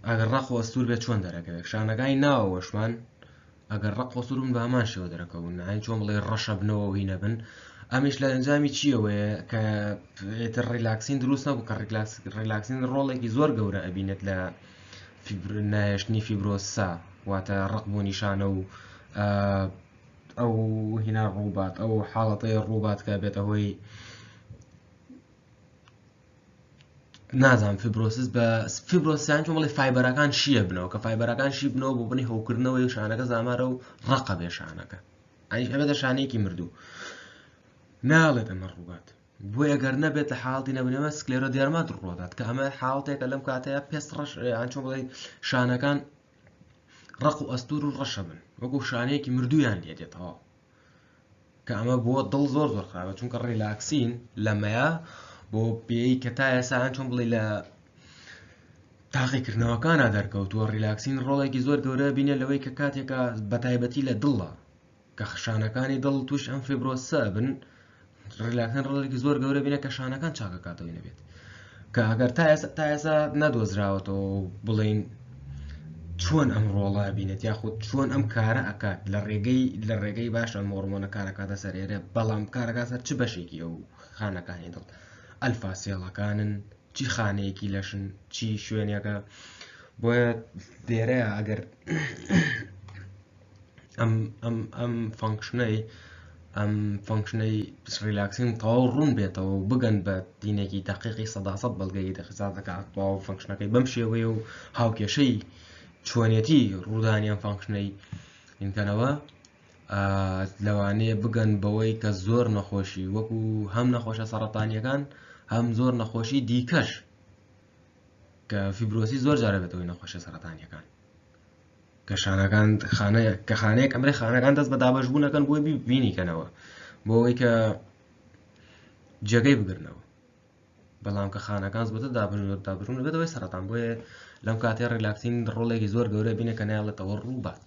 Speaker 1: ئەگەر ڕق و ئەستور بێت چۆن دەرەکەوێت شانەکانی ناوەوەشمان ئەگەر ڕق و ئەستور بن بە هەمان شێوە دەرەکەون یانی چۆن بڵێ ڕەشە بنەوە و هی نەبن ئەمیش لە ئەنجامی چیەوەیە کە ئێتر ڕیلاکسین دروست نەبوو کە ڕیلاکسین ڕۆڵێکی زۆر گەورە ئەبینێت لە ناهێشتنی fibrosis ا واتە ڕقبوونی شانە و ئەو هینا ڕووبات ئەو حاڵەتەی ڕووبات کە بێتە هۆی نازانم fibrosis بە fibrosis یان چۆن بڵێ fiber ەکان شیە بنەوە کە fiber ەکان شی بنەوە بۆ بنی هەوکردنەوەی شانەکە زامارە و ڕقە بێ شانەکە ئەیش ئەبێتە شانەیەکی مردوو ناڵێت ئەمە ڕووبات بۆ ئەگەر نەبێت لە حاڵتی نەبنەوە scleroderma ڕوودات کە ئەمە حاڵتێکە لەم کاتەیە پێست ڕەش یان چۆن بڵێ شانەکان ڕق و ئەستور و ڕەشە بن وەکو شانەیەکی مردوویان لێ دێتەوە کە ئەمە بۆ دڵ زۆر زۆر خراپە چونکە ڕیلاکسین لەمەیە بۆ پێی کە تا ئێستا چۆن بڵێ لە تاقیکردنەوەکانە دەرکەوتووە ڕیلاکسین ڕۆڵێکی زۆر گەورە بینێ لەوەی کە کاتێکە بەتایبەتی لە دڵە کە خشانەکانی دڵ توش ئەم fibrosis ە بن ڕیلاکسین ڕۆڵێکی زۆر گەورە بینە کە شانەکان چاکەکاتەوەی نەبێت کە ئەگەر تا ئێستا تا ئێستا نەدۆزراوەتەوە و بڵێین چۆن ئەم ڕۆڵە بینێت یاخود چۆن ئەم کارە ئەکات لە ڕێگەی لە ڕێگەی باش ئەم هۆڕمۆنە کارەکاتە سەر ئێرە بەڵام کارەکە سەر چ بەشێکی ئەو خانەکانی دڵ alpha cell ەکانن چی خانەیەکی لەشن چی شوێنێکە بۆیە لێرەیە ئەگەر ئەم ئەم ئەم function ەی ئەم function ەی ڕیلاکسین تەواو ڕوون بێتەوە و بگەن بە دینێکی دەقیقی سەداسەد بەڵگەی دەخزاتەکە تەواو function ەکەی بەم شێوەیە و هاوکێشەی چۆنێتی ڕوودانی ئەم function ەی ئینکەنەوە. لەوانەیە بگەن بەوەی کە زۆر نەخۆشی وەکو هەم نەخۆشە سەڕەتانیەکان هەم زۆر نەخۆشی دیکەش کە fibrosis زۆر جارە بێتەوەی نەخۆشە سەرەتانیەکان کە شانەکان خانە کە خانەیەک ئەمرێ خانەکان دەست بە دابەشبوونەکەن بۆی بینیکەنەوە بۆ ئەوەی کە جێگەی بگرنەوە بەڵام کە خانەکان زۆتر دابەشبوون دابەشبوون دەبێتەوەی سەرەتان بۆیە لەم کاتێ relaxin ڕۆڵێکی زۆر گەورە بینە کە نایڵێتەوە ڕووبات.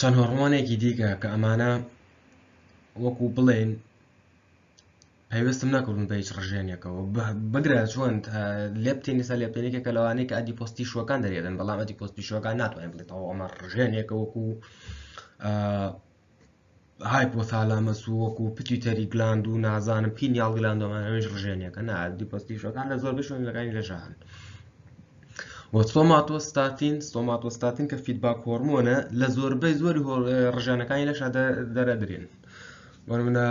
Speaker 1: چەند هۆڕمۆنێکی دیکە کە ئەمانە وەکو بڵێن پەیوەستم نەکردون بە هیچ ڕژێنێکەوە بگرە چۆن leptin ێستا leptin ێکە کە لەوانەیە کە adipose tissue ەکان دەرێدن بەڵام adipose tissue ەکان ناتوانین بڵێتەوە ئەمە ڕژێنێکە وەکو hypothalamus و وەکو pituitary gland و نازانم pineal gland و ئەمانەش ڕژێنێکە نا adipose tissue ەکان لە زۆربەی شوێنەکانی لەشا هەن و somatostatin somatostatin کە feedback هۆرمۆنە لە زۆربەی زۆری ڕژێنەکانی لەشا دەرەدرێن بۆ نمونە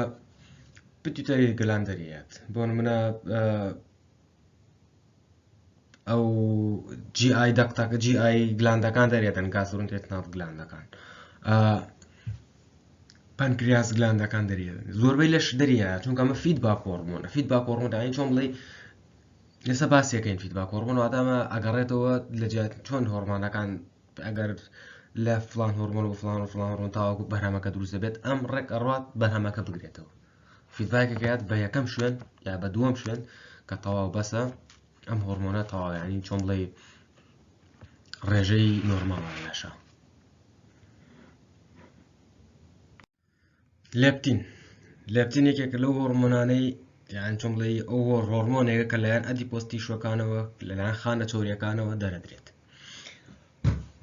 Speaker 1: pituitary gland دەریات بۆ نمونە ئەو GI duct ەکە GI gland ەکان دەرێتن gastrointestinal gland ەکان pancreas gland ەکان دەرێت زۆربەی لەش دەریە چونکە ئەمە feedback هۆرمۆنە feedback هۆرمۆن داین چۆن بڵێ ئێستا باسیەکەین feedback هۆرمۆن واتامە ئەگەڕێتەوە لە جیات چۆن هۆرمانەکان ئەگەر لە فلان هۆرمۆن و فلان و فلان هۆرمۆن تاوەکو بەرهەمەکە دروست دەبێت ئەم ڕێک ئەڕات بەرهەمەکە بگرێتەوە feedback ەکەیات بە یەکەم شوێن یا بە دووەم شوێن کە تەواو بەسە ئەم هۆرمۆنە تەواو یعنی چۆن بڵێ ڕێژەی نۆرماڵە لەشە leptin leptin یەکێکە لەو هۆرمۆنانەی یان چۆن بڵێ ئەو هۆرمۆنێکە کە لەلایەن adipose tissue ەکانەوە لەلایەن خانە چەوریەکانەوە دەرەدرێت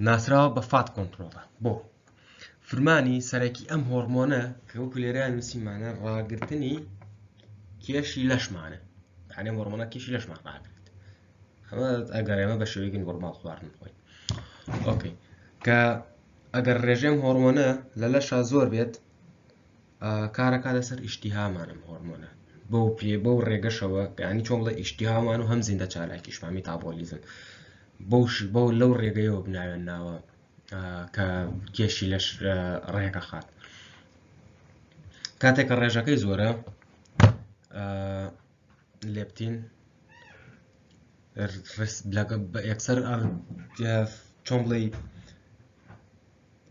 Speaker 1: ناسراوە بە fat control ە بۆ فرمانی سەرەکی ئەم هۆرمۆنە کە وەکو لێرە نووسیمانە ڕاگرتنی کێشی لەشمانە یعنی هۆرمۆنە کێشی لەشمان ڕاگرێت ئەمە ئەگەر ئێمە بە شێوەیەکی نۆرماڵ خواردن بخۆین okay کە ئەگەر ڕێژەی هۆرمۆنە لە لەشا زۆر بێت کارەکە لەسەر ئیشتیهامان ئەم هۆرمۆنە بەو پێ بەو ڕێگەشەوە یانی چۆن بڵێ ئیشتیهامان و هەم زیندە چالاکیشمان میتابۆلیزم بەو بەو لەو ڕێگەیەوە بناوێن ناوە کە کێشی لەش ڕێگە خات کاتێک کە ڕێژەکەی زۆرە leptin یەکسەر چۆن بڵێ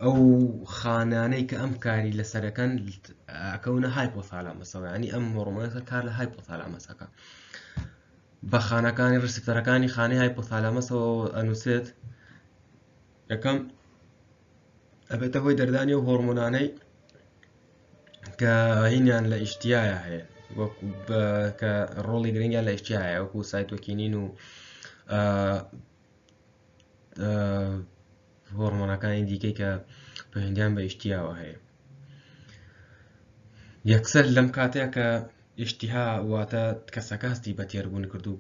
Speaker 1: ئەو خانانەی کە ئەم کاری لەسەرەکەن ئەکەونە hypothalamus ەوە ینی ئەم هۆرمۆنەکە کار لە hypothalamus ەکە بە خانەکانی receptor ەکانی خانەی hypothalamus ەوە ئەنووسێت یەکەم ئەبێتە هۆی دەردانی و هۆرمۆنانەی کە هینیان لە ئیشتیایە هەیە وەکو کە ڕۆڵی گرنگیان لە ئیشتیایە وەکو cytokinin و هۆرمۆنەکانی دیکەی کە پەیوەندیان بە ئیشتیاوە هەیە یەکسەر لەم کاتەیە کە ئیشتیها واتە کەسەکە هەستی بە تێربوون کردو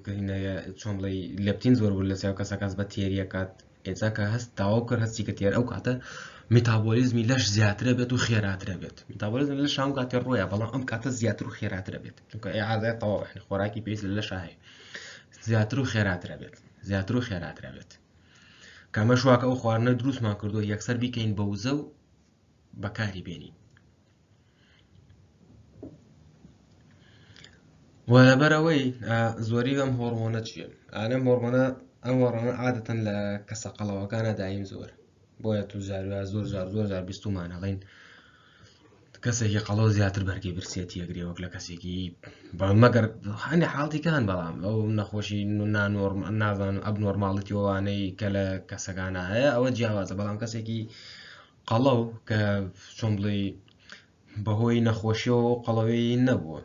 Speaker 1: چۆن بڵێ leptin زۆر بوو لە چاو کەسەکە هەست بە تێریەکات ئێستا کە هەست تاواو کرد هەستی کە تێر ئەو کاتە میتابۆلیزمی لەش زیاترە بێت و خێراترە بێت میتابۆلیزم لەش هەموو کاتێ ڕۆیە بەڵام ئەم کاتە زیاتر و خێراترە بێت چونکە ئێعادە تەواو یعنی خۆراکی پێویست لە لەشا هەیە زیاتر و خێراترە بێت زیاتر و خێراترە بێت کەمەش واکە ئەو خواردنە دروستمان کردو یەکسەر بیکەین بە وزە و بەکاری بێنین و لەبەرەوەی زۆری ئەم هۆرمۆنە چییە ئەم هۆرمۆنە ئەم هۆرمۆنە عادەتەن لە کەسە قەڵەوەکانە دایم زۆر بۆیە تو جاروە زۆر جار زۆر جار بیستومان هەڵین کەسێکی قەڵەو زیاتر بەرگەی برسێتی ئەگرێ وەک لە کەسێکی مەگەر هەندێک حاڵتی کە هەن بەڵام ئەو نەخۆشی نانۆرم نازانم abnormality ئەوانەی کە لە کەسەکانە هەیە ئەوە جیاوازە بەڵام کەسێکی قەڵەو کە چۆن بڵێ بەهۆی نەخۆشیەوە قەڵەوی نەبووە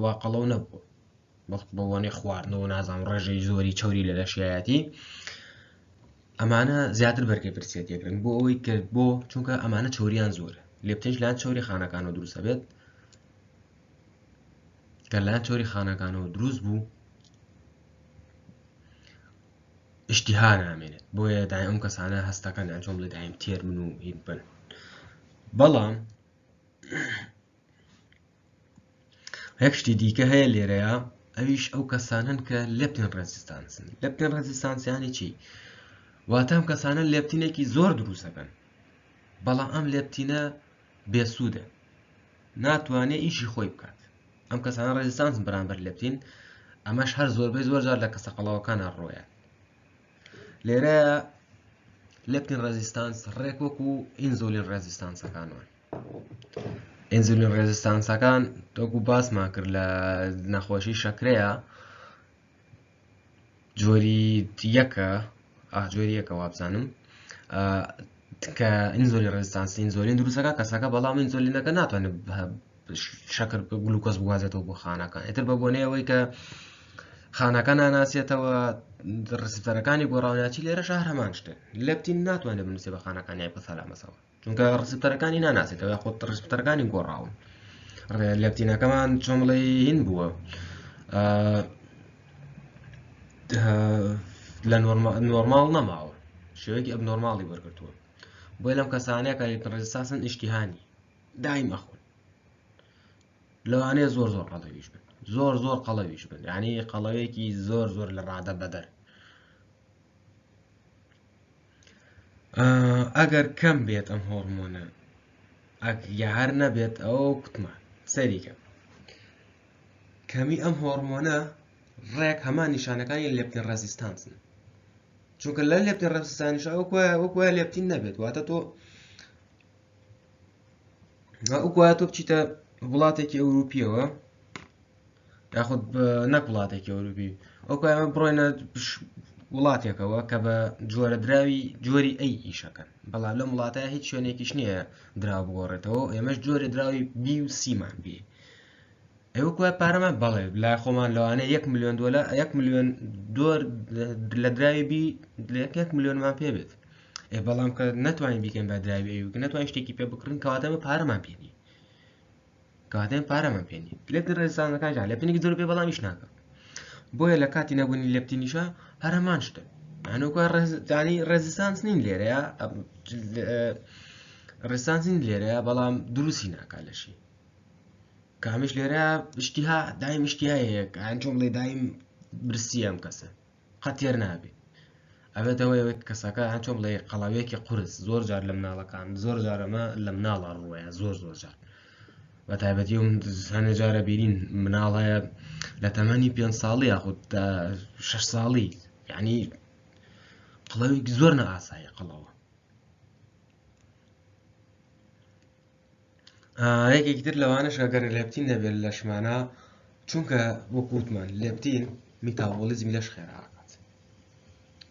Speaker 1: وا قەڵەو نەبووە بەڵکو بە وانەی خواردنەوە نازانم ڕێژەی زۆری چەوری لە لەشیایەتی ئەمانە زیاتر بەرگەی برسێتی ئەگرن بۆ ئەوەی کە بۆ چونکە ئەمانە چەوریان زۆرە leptin ش لایەن چەوری خانەکانەوە دروست ئەبێت کە لایەن چەوری خانەکانەوە دروست بوو ئیشتیها نامێنێت بۆیە دایم ئەم کەسانە هەستەکەن یان چۆن بڵێ دایم تێر بن و هین بن بەڵام یەک شتی دیکە هەیە لێرەیە. ئەویش ئەو کەسانن کە leptin resistance ن. leptin resistance یانی چی؟ واتە ئەم کەسانە لێپتینێکی زۆر دروستەکەن بەڵام ئەم لێپتینە بێسوودە ناتوانێت ئیشی خۆی بکات. ئەم کەسانە resistance ن بەرامبەر لێپتین، ئەمەش هەر زۆربەی زۆر جار لە کەسە قەڵەوەکانە ڕۆیان. لێرە leptin resistance ڕێک وەکو insulin resistance ەکان وان. insulin resistance ەکان وەکو باسمان کرد لە نەخۆشی شەکرەیە جۆری یەکە جۆری یەکە وابزانم کە insulin resistance ئینزۆلین دروستەکە کەسەکە بەڵام ئینزۆلینەکە ناتوانێت شەکر گلوکۆز بگوازێتەوە بۆ خانەکان ئیتر بە بۆنەی ئەوەی کە خانەکە ناناسێتەوە receptor ەکانی گۆڕاوناچی لێرە شار هەمان شتە لەپتین ناتوانێت بنووسێ بە خانەکانی hypothalamus ەوە چونکە receptor ەکانی ناناسێتەوە یاخود receptor ەکانی گۆڕاون لەپتینەکەمان چۆن بڵێ هین بووە لە نۆرماڵ نەماوە شێوەیەکی abnormal ی وەرگرتووە بۆیە لەم کەسانەیە کە resistance ن ئیشتیهانی دایم ئەخۆن لەوانەیە زۆر زۆر قەڵەویش بن زۆر زۆر قەڵەویش بن یعنی قەڵەوێکی زۆر زۆر لە ڕادە بەدەر ئەگەر کەم بێت ئەم هۆرمۆنە یا هەر نەبێت ئەو کوتمان سەریکە کەمی ئەم هۆرمۆنە ڕێک هەمان نیشانەکانی leptin resistance ن چونکە لە leptin resistance یش ئەو وەکوە لێپتین نەبێت واتە تۆ وەکوە تۆ بچیتە وڵاتێکی ئەوروپیەوە یاخود نەک وڵاتێکی ئەوروپی ئەو ئێمە بڕۆینە وڵاتێکەوە کە بە جۆرە دراوی جۆری A ئیشەکەن بەڵام لەم وڵاتە هیچ شوێنێکیش نییە دراو بگۆڕێتەوە ئێمەش جۆرە دراوی B و C مان بێ ئێوە کوای پارەمان بەڵێ لای خۆمان لەوانەیە یەک ملیۆن دۆلار یەک ملیۆن دۆر لە دراوی B یەک ملیۆنمان پێ بێت ئێ بەڵام کە نەتوانین بیکەین بە دراوی A کە نەتوانین شتێکی پێ بکڕین کەواتە ئێمە پارەمان پێ نییە کەواتە ئێمە پارەمان پێ نییە leptin resistance ەکان جا لێپتینێکی زۆر پێ بەڵام ئیش ناکە بۆیە لە کاتی نەبوونی لێپتینیشە هەرەمان شتە یعنی resistance نین لێرەیە resistance نین لێرەیە بەڵام دروستی ناکا لەشی کامیش لێرە ئیشتیها دایم ئیشتیهای هەیە یان چۆن بڵێ دایم برسیە ئەم کەسە قەت تێر نابێ ئەبێتەوە ئەوەی کەسەکە یان چۆن بڵێ قەڵەوێکی قورس زۆر جار لە مناڵەکان زۆر جار ئەمە لە مناڵە ڕووەیە زۆر زۆر جار بە تایبەتی ئەم هەنێ جارە بینین مناڵ هەیە لە تەمەنی پێ ساڵی یاخود شەش ساڵی یعنی قڵەوێکی زۆر نائاسایی قەڵەوە یەکێکی تر لەوانەش ئەگەر لێپتین نەبێت لەشمانە چونکە وەکو وتمان لێپتین میتابۆلیزمی لەش خێراکات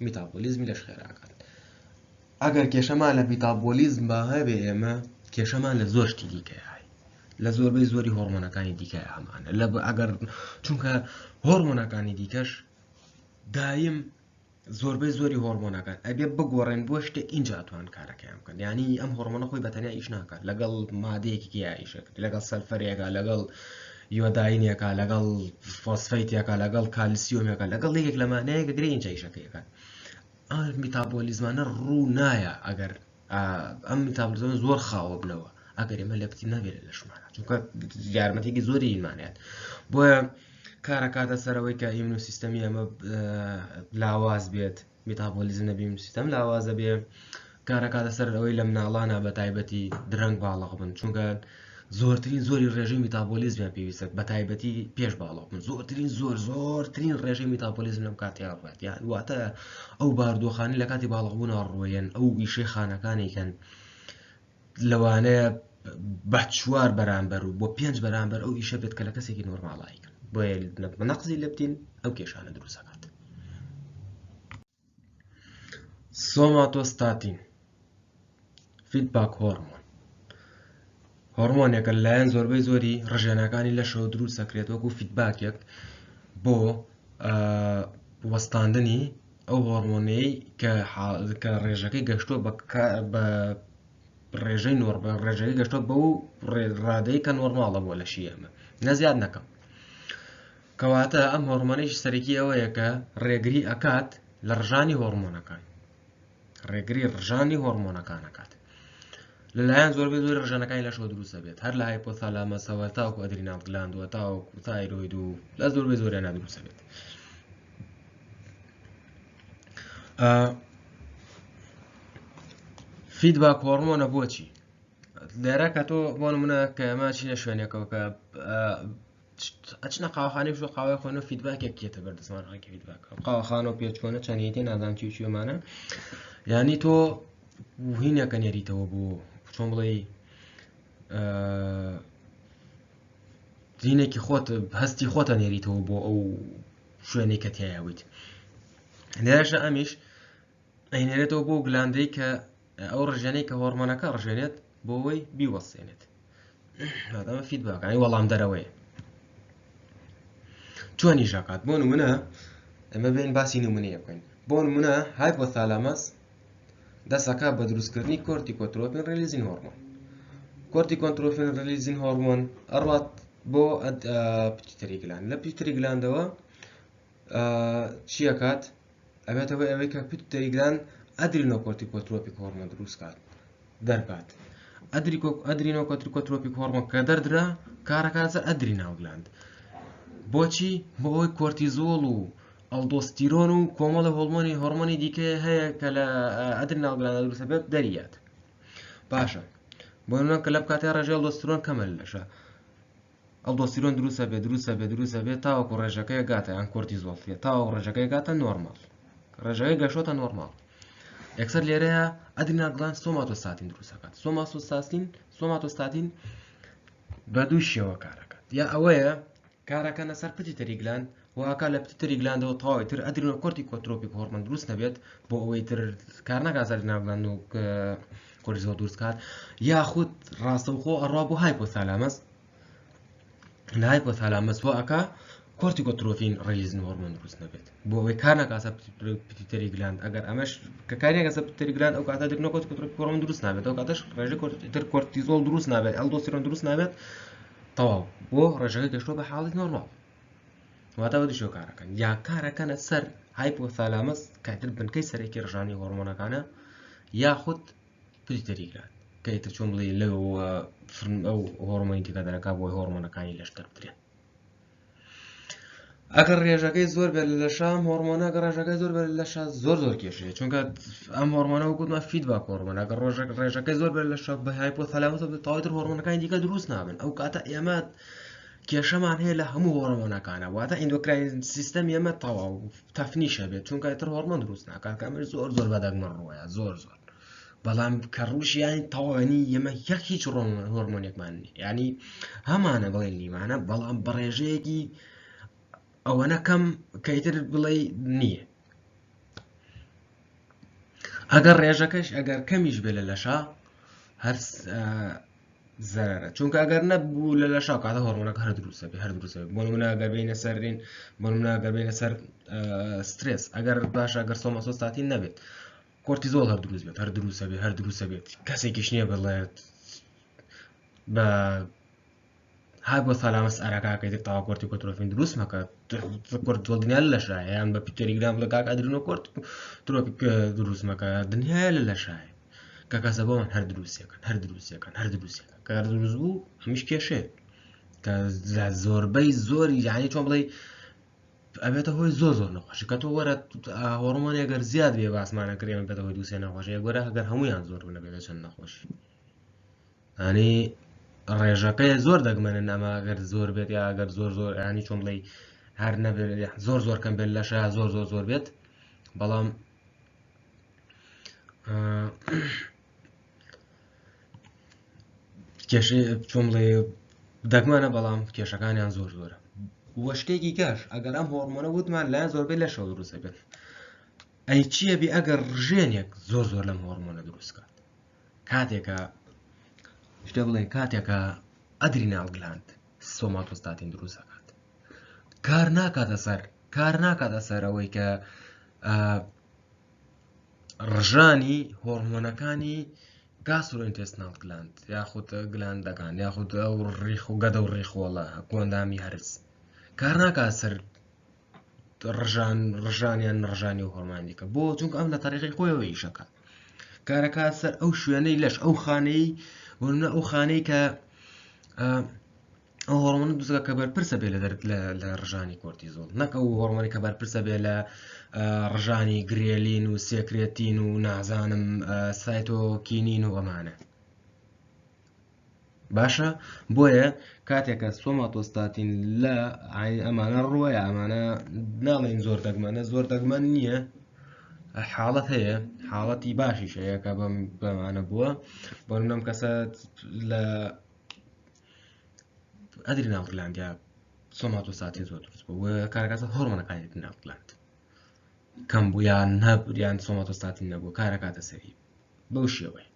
Speaker 1: میتابۆلیزمی لەش خێراکات ئەگەر کێشەمان لە میتابۆلیزم با هەبێ ئێمە کێشەمان لە زۆر شتی دیکە هەیە لە زۆربەی زۆری هۆرمۆنەکانی دیکە هەمانە لە ئەگەر چونکە هۆرمۆنەکانی دیکەش دایم زۆربەی زۆری هۆرمۆنەکان ئەبێ بگۆڕێن بۆ شتێک ئینجا ئەتوان کارەکەیان بکەن یعنی ئەم هۆرمۆنە خۆی بە تەنیا ئیش ناکات لەگەڵ مادەیەکی کیا ئیشەکرد لەگەڵ سەلفەرێکا لەگەڵ یۆداینێکا لەگەڵ فۆسفەیتێکا لەگەڵ کالسیۆمێکا لەگەڵ یەکێک لەمانەیە گرێ ئینجا ئیشەکەیەکات ئەم میتابۆلیزمانە ڕوو نایە ئەگەر ئەم میتابۆلیزمە زۆر خاوە بنەوە ئەگەر ئێمە لەپتی نەبێت لە لەشمانە چونکە یارمەتێکی زۆری ئیمانێت بۆیە کارەکاتە سەرەوەی کە immune system ی ئەمە لاواز بێت میتابۆلیزم نەبی immune system لاوازە بێ کارەکاتە سەر ئەوەی لە مناڵانە بە تایبەتی درەنگ باڵغ بن چونکە زۆرترین زۆری ڕێژەی میتابۆلیزمیان پێویستە بە تایبەتی پێش باڵغ بن زۆرترین زۆر زۆرترین ڕێژەی میتابۆلیزم لەم کاتەیە ڕوات یان واتە ئەو باردۆخانی لە کاتی باڵغبوونە ڕوەیەن ئەو ئیشەی خانەکانێکن لەوانەیە بە چوار بەرامبەر و بۆ پێنج بەرامبەر ئەو ئیشە بێت کە لە کەسێکی نۆرماڵایکن بۆیە نەقزی لەپتین ئەو کێشانە دروستەکات somatostatin feedback hormone هۆرمۆنێکە لەلایەن زۆربەی زۆری ڕژێنەکانی لەشەوە دروست دەکرێت وەکو feedback ێک بۆ وەستاندنی ئەو هۆرمۆنەی کە ڕێژەکەی گەشتووە بە ڕێژەی نۆر بە ڕێژەکەی گەشتووە بەو ڕادەی کە نۆرماڵە بۆ لەشی ئێمە نەزیاد نەکەم کەواتە ئەم هۆرمۆنەیش سەرەکی ئەوەیە کە ڕێگری ئەکات لە ڕژانی هۆرمۆنەکان ڕێگری ڕژانی هۆرمۆنەکان ئەکات. لەلایەن زۆربەی زۆری ڕژێنەکانی لەشەوە دروست دەبێت هەر لە hypothalamus ەوە تاوەکو adrenal gland وە تاوەکو thyroid و لە زۆربەی زۆریانە دروست دەبێت. feedback هۆرمۆنە بۆچی لێرە کە تۆ بۆ نمونە کە ئەمە چینە شوێنێکەوە کە ئەچنە قاوەخانەی شۆ قاوەی خۆن و feedback ێک کێتە بەردەستمان ڕێکی feedback قاوەخانە و پێچۆنە چەندێتی نازان چی و چیمانە یعنی تۆ هینەکە نێریتەوە بۆ چۆن بڵێ دینێکی خۆت هەستی خۆتە نێریتەوە بۆ ئەو شوێنێک کە تایەویت لێرەشە ئەمیش ئەینێرێتەوە بۆ gland ەی کە ئەو ڕژێنەی کە هۆرمۆنەکە ڕژێنێت بۆ ئەوەی بیوەستێنێت. ئەمە feedback انی وەڵام دەرەوەیە. چۆنیش ئەکات؟ بۆ نمونە ئەمە بێن باسی نمونەیە بکەین. بۆ نمونە hypothalamus دەسەکە بە دروستکردنی corticotropin releasing hormone. corticotropin releasing hormone ئەڕات بۆ pituitary gland. لە pituitary gland ەوە چیەکات؟ ئەبێتە هۆی ئەوەی کە pituitary gland adrenocorticotropic hormone دروست کات دەرکات. adrenocorticotropic hormone کە دەردرا کارەکە لەسەر adrenal gland. بۆچی؟ بۆ ئەوەی کۆرتیزۆڵ و aldosterone و کۆمەڵە هۆرمۆنی هۆرمۆنی دیکە هەیە کە لە adrenal gland دروست بێت دەریات. باشە بۆ نمونە کە لە کاتێ ڕێژەی aldosterone کەمە لە لەشە aldosterone دروست ئەبێت دروست ئەبێت دروست ئەبێت تاوەکو ڕێژەکەی گاتە یان کۆرتیزۆڵ تاوەکو ڕێژەکەی گاتە normal ڕێژەکەی گەشتۆتە normal یەکسەر لێرەیە adrenal gland somatostatin دروست دەکات somatostatin somatostatin بە دوو شێوە کارەکات یا ئەوەیە کارەکەنە سەر pituitary gland واکا لە pituitary gland ەوە تەواوی تر adrenocorticotropic hormone دروست نەبێت بۆ ئەوەی تر کار ناکات سەر adrenal gland و کۆرتیزۆڵ دروست کات یاخود ڕاستەوخۆ ئەڕوا بۆ hypothalamus لە hypothalamus وا ئەکا corticotropin releasing hormone دروست نەبێت بۆ ئەوەی کار ناکات سەر pituitary gland ئەگەر ئەمەش کە کاری ناکات سەر pituitary gland ئەو کاتە adrenocorticotropic hormone دروست نابێت ئەو کاتەش ڕێژەی تر کۆرتیزۆڵ دروست نابێت aldosterone دروست نابێت تەواو بۆ ڕێژەکە گەشتووە بە حاڵی نۆرماڵ واتە بە دوو کارەکەن یا کارەکەنە سەر hypothalamus کاتر بنکەی سەرەکی ڕژانی هۆرمۆنەکانە یاخود pituitary gland کە ئیتر چۆن بڵێ لەوە ئەو هۆرمۆنی تێکا دەرەکا بۆی هۆرمۆنەکانی لەش دەربدرێن ئەگەر ڕێژەکەی زۆر بێت لە لەشا ئەم هۆرمۆنە ئەگەر ڕێژەکەی زۆر بێت لە لەشا زۆر زۆر کێشەیە چونکە ئەم هۆرمۆنە وەکو وتمان feedback hormone ئەگەر ڕۆژەک ڕێژەکەی زۆر بێت لە لەشا بە hypothalamus تەواوی تر هۆرمۆنەکانی دیکە دروست نابن ئەو کاتە ئێمە کێشەمان هەیە لە هەموو هۆرمۆنەکانە واتە endocrine system ئێمە تەواو تەفنیشە بێت چونکە تر هۆرمۆن دروست ناکات کە ئەمەش زۆر زۆر بەدەگمەن ڕووەیە زۆر زۆر بەڵام کە ڕووشیانی تەواوی ئێمە یەک هیچ هۆرمۆنێکمان نییە ینی هەمانە بڵێن نیمانە بەڵام بەڕێژەیەکی ئەوەنە کەم کەیتر بڵێ نییە ئەگەر ڕێژەکەش ئەگەر کەمیش بێ لە لەشا هەر زەرەرە چونکە ئەگەر نەبوو لە لەشا کاتە هۆرمۆنەکە هەر دروستە بێ هەر دروستە بۆ نمونە ئەگەر بینە سەرین بۆ نمونە ئەگەر بینە سەر سترێس ئەگەر باشە ئەگەر somatostatin نەبێت کۆرتیزۆڵ هەر دروست بێت هەر دروستە بێت هەر دروستە بێت کەسێکیش نییە بڵێت بە hypothalamus ئەرەکەکەی تر تاوا corticotropin دروست مەکە کۆرتیزۆڵ دنیا لە لەشایە یان بە pituitary gland بڵێ کاک adrenocorticotropic دروست مەکە دنیایە لە لەشایە کە کەسە بۆمان هەر دروستەکەن هەر دروستەکەن هەر دروستەکەن کە هەر دروست بوو هەمیش کێشەیە کە زۆربەی زۆری یعنی چۆن بڵێ ئەبێتە هۆی زۆر زۆر نەخۆشی کە تۆ وەرە هۆڕمۆنی ئەگەر زیاد بێ باسمانە کرێ بێتە هۆی دووسێ نەخۆشی گۆرە ئەگەر هەمویان زۆر بنە بێتە چەند نەخۆشی ینی ڕێژەکەی زۆر دەگمەنە نەما ئەگەر زۆر بێت یا ئەگەر زۆر زۆر ینی چۆن بڵێ هەر نەبێت زۆر زۆر کەم بێت لەشە زۆر زۆر زۆر بێت بەڵام کێشەی چۆن بڵێ دەگمەنە بەڵام کێشەکانیان زۆر زۆرە وە شتێکی کەش ئەگەر ئەم هۆرمۆنە وتمان لایەن زۆربەی لەشەوە دروست بێت ئەی چییە بی ئەگەر ڕژێنێک زۆر زۆر لەم هۆرمۆنە دروست کات کاتێکە شتێ بڵێن کاتێکە adrenal gland somatostatin دروست دەکات کار ناکاتە سەر کار ناکاتە سەر ئەوەی کە ڕژانی هۆرمۆنەکانی gastrointestinal gland یاخود gland ەکان یاخود ئەو ڕیخ و گەدە و ڕیخۆڵە کۆئەندامی هەرس کار ناکات سەر ڕژان ڕژانیان ڕژانی و هۆرمانی دیکە بۆ چونکە ئەم لە تەریقی خۆیەوە ئیشەکە. کارەکە سەر ئەو شوێنەی لەش ئەو خانەی بۆ نمونە ئەو خانەی کە ئەو هۆرمۆنە دروستکە کە بەرپرسە بێ لە دەرد لە ڕژانی کۆرتیزۆڵ نەک ئەو هۆرمۆنی کە بەرپرسە بێ لە ڕژانی گرێلین و سێکرێتین و نازانم سایتۆکینین و ئەمانە باشە بۆیە کاتێک کە سۆماتۆستاتین لە ئەمانە ڕووە ئەمانە ناڵێن زۆر دەگمەنە زۆر دەگمەن نییە حاڵەت هەیە حاڵەتی باشیش هەیە کە بەم بەمانە بووە بۆ نەم کەسە لە ئەدریناڵ گلاند یا سۆماتۆساتین زۆر دروست بوو کارەکاتە هۆرمۆنەکانی ئەدریناڵ گلاند کەم بوو یان نەبوو یان سۆماتۆستاتین نەبوو کارەکاتە سەری بەو شێوەیە.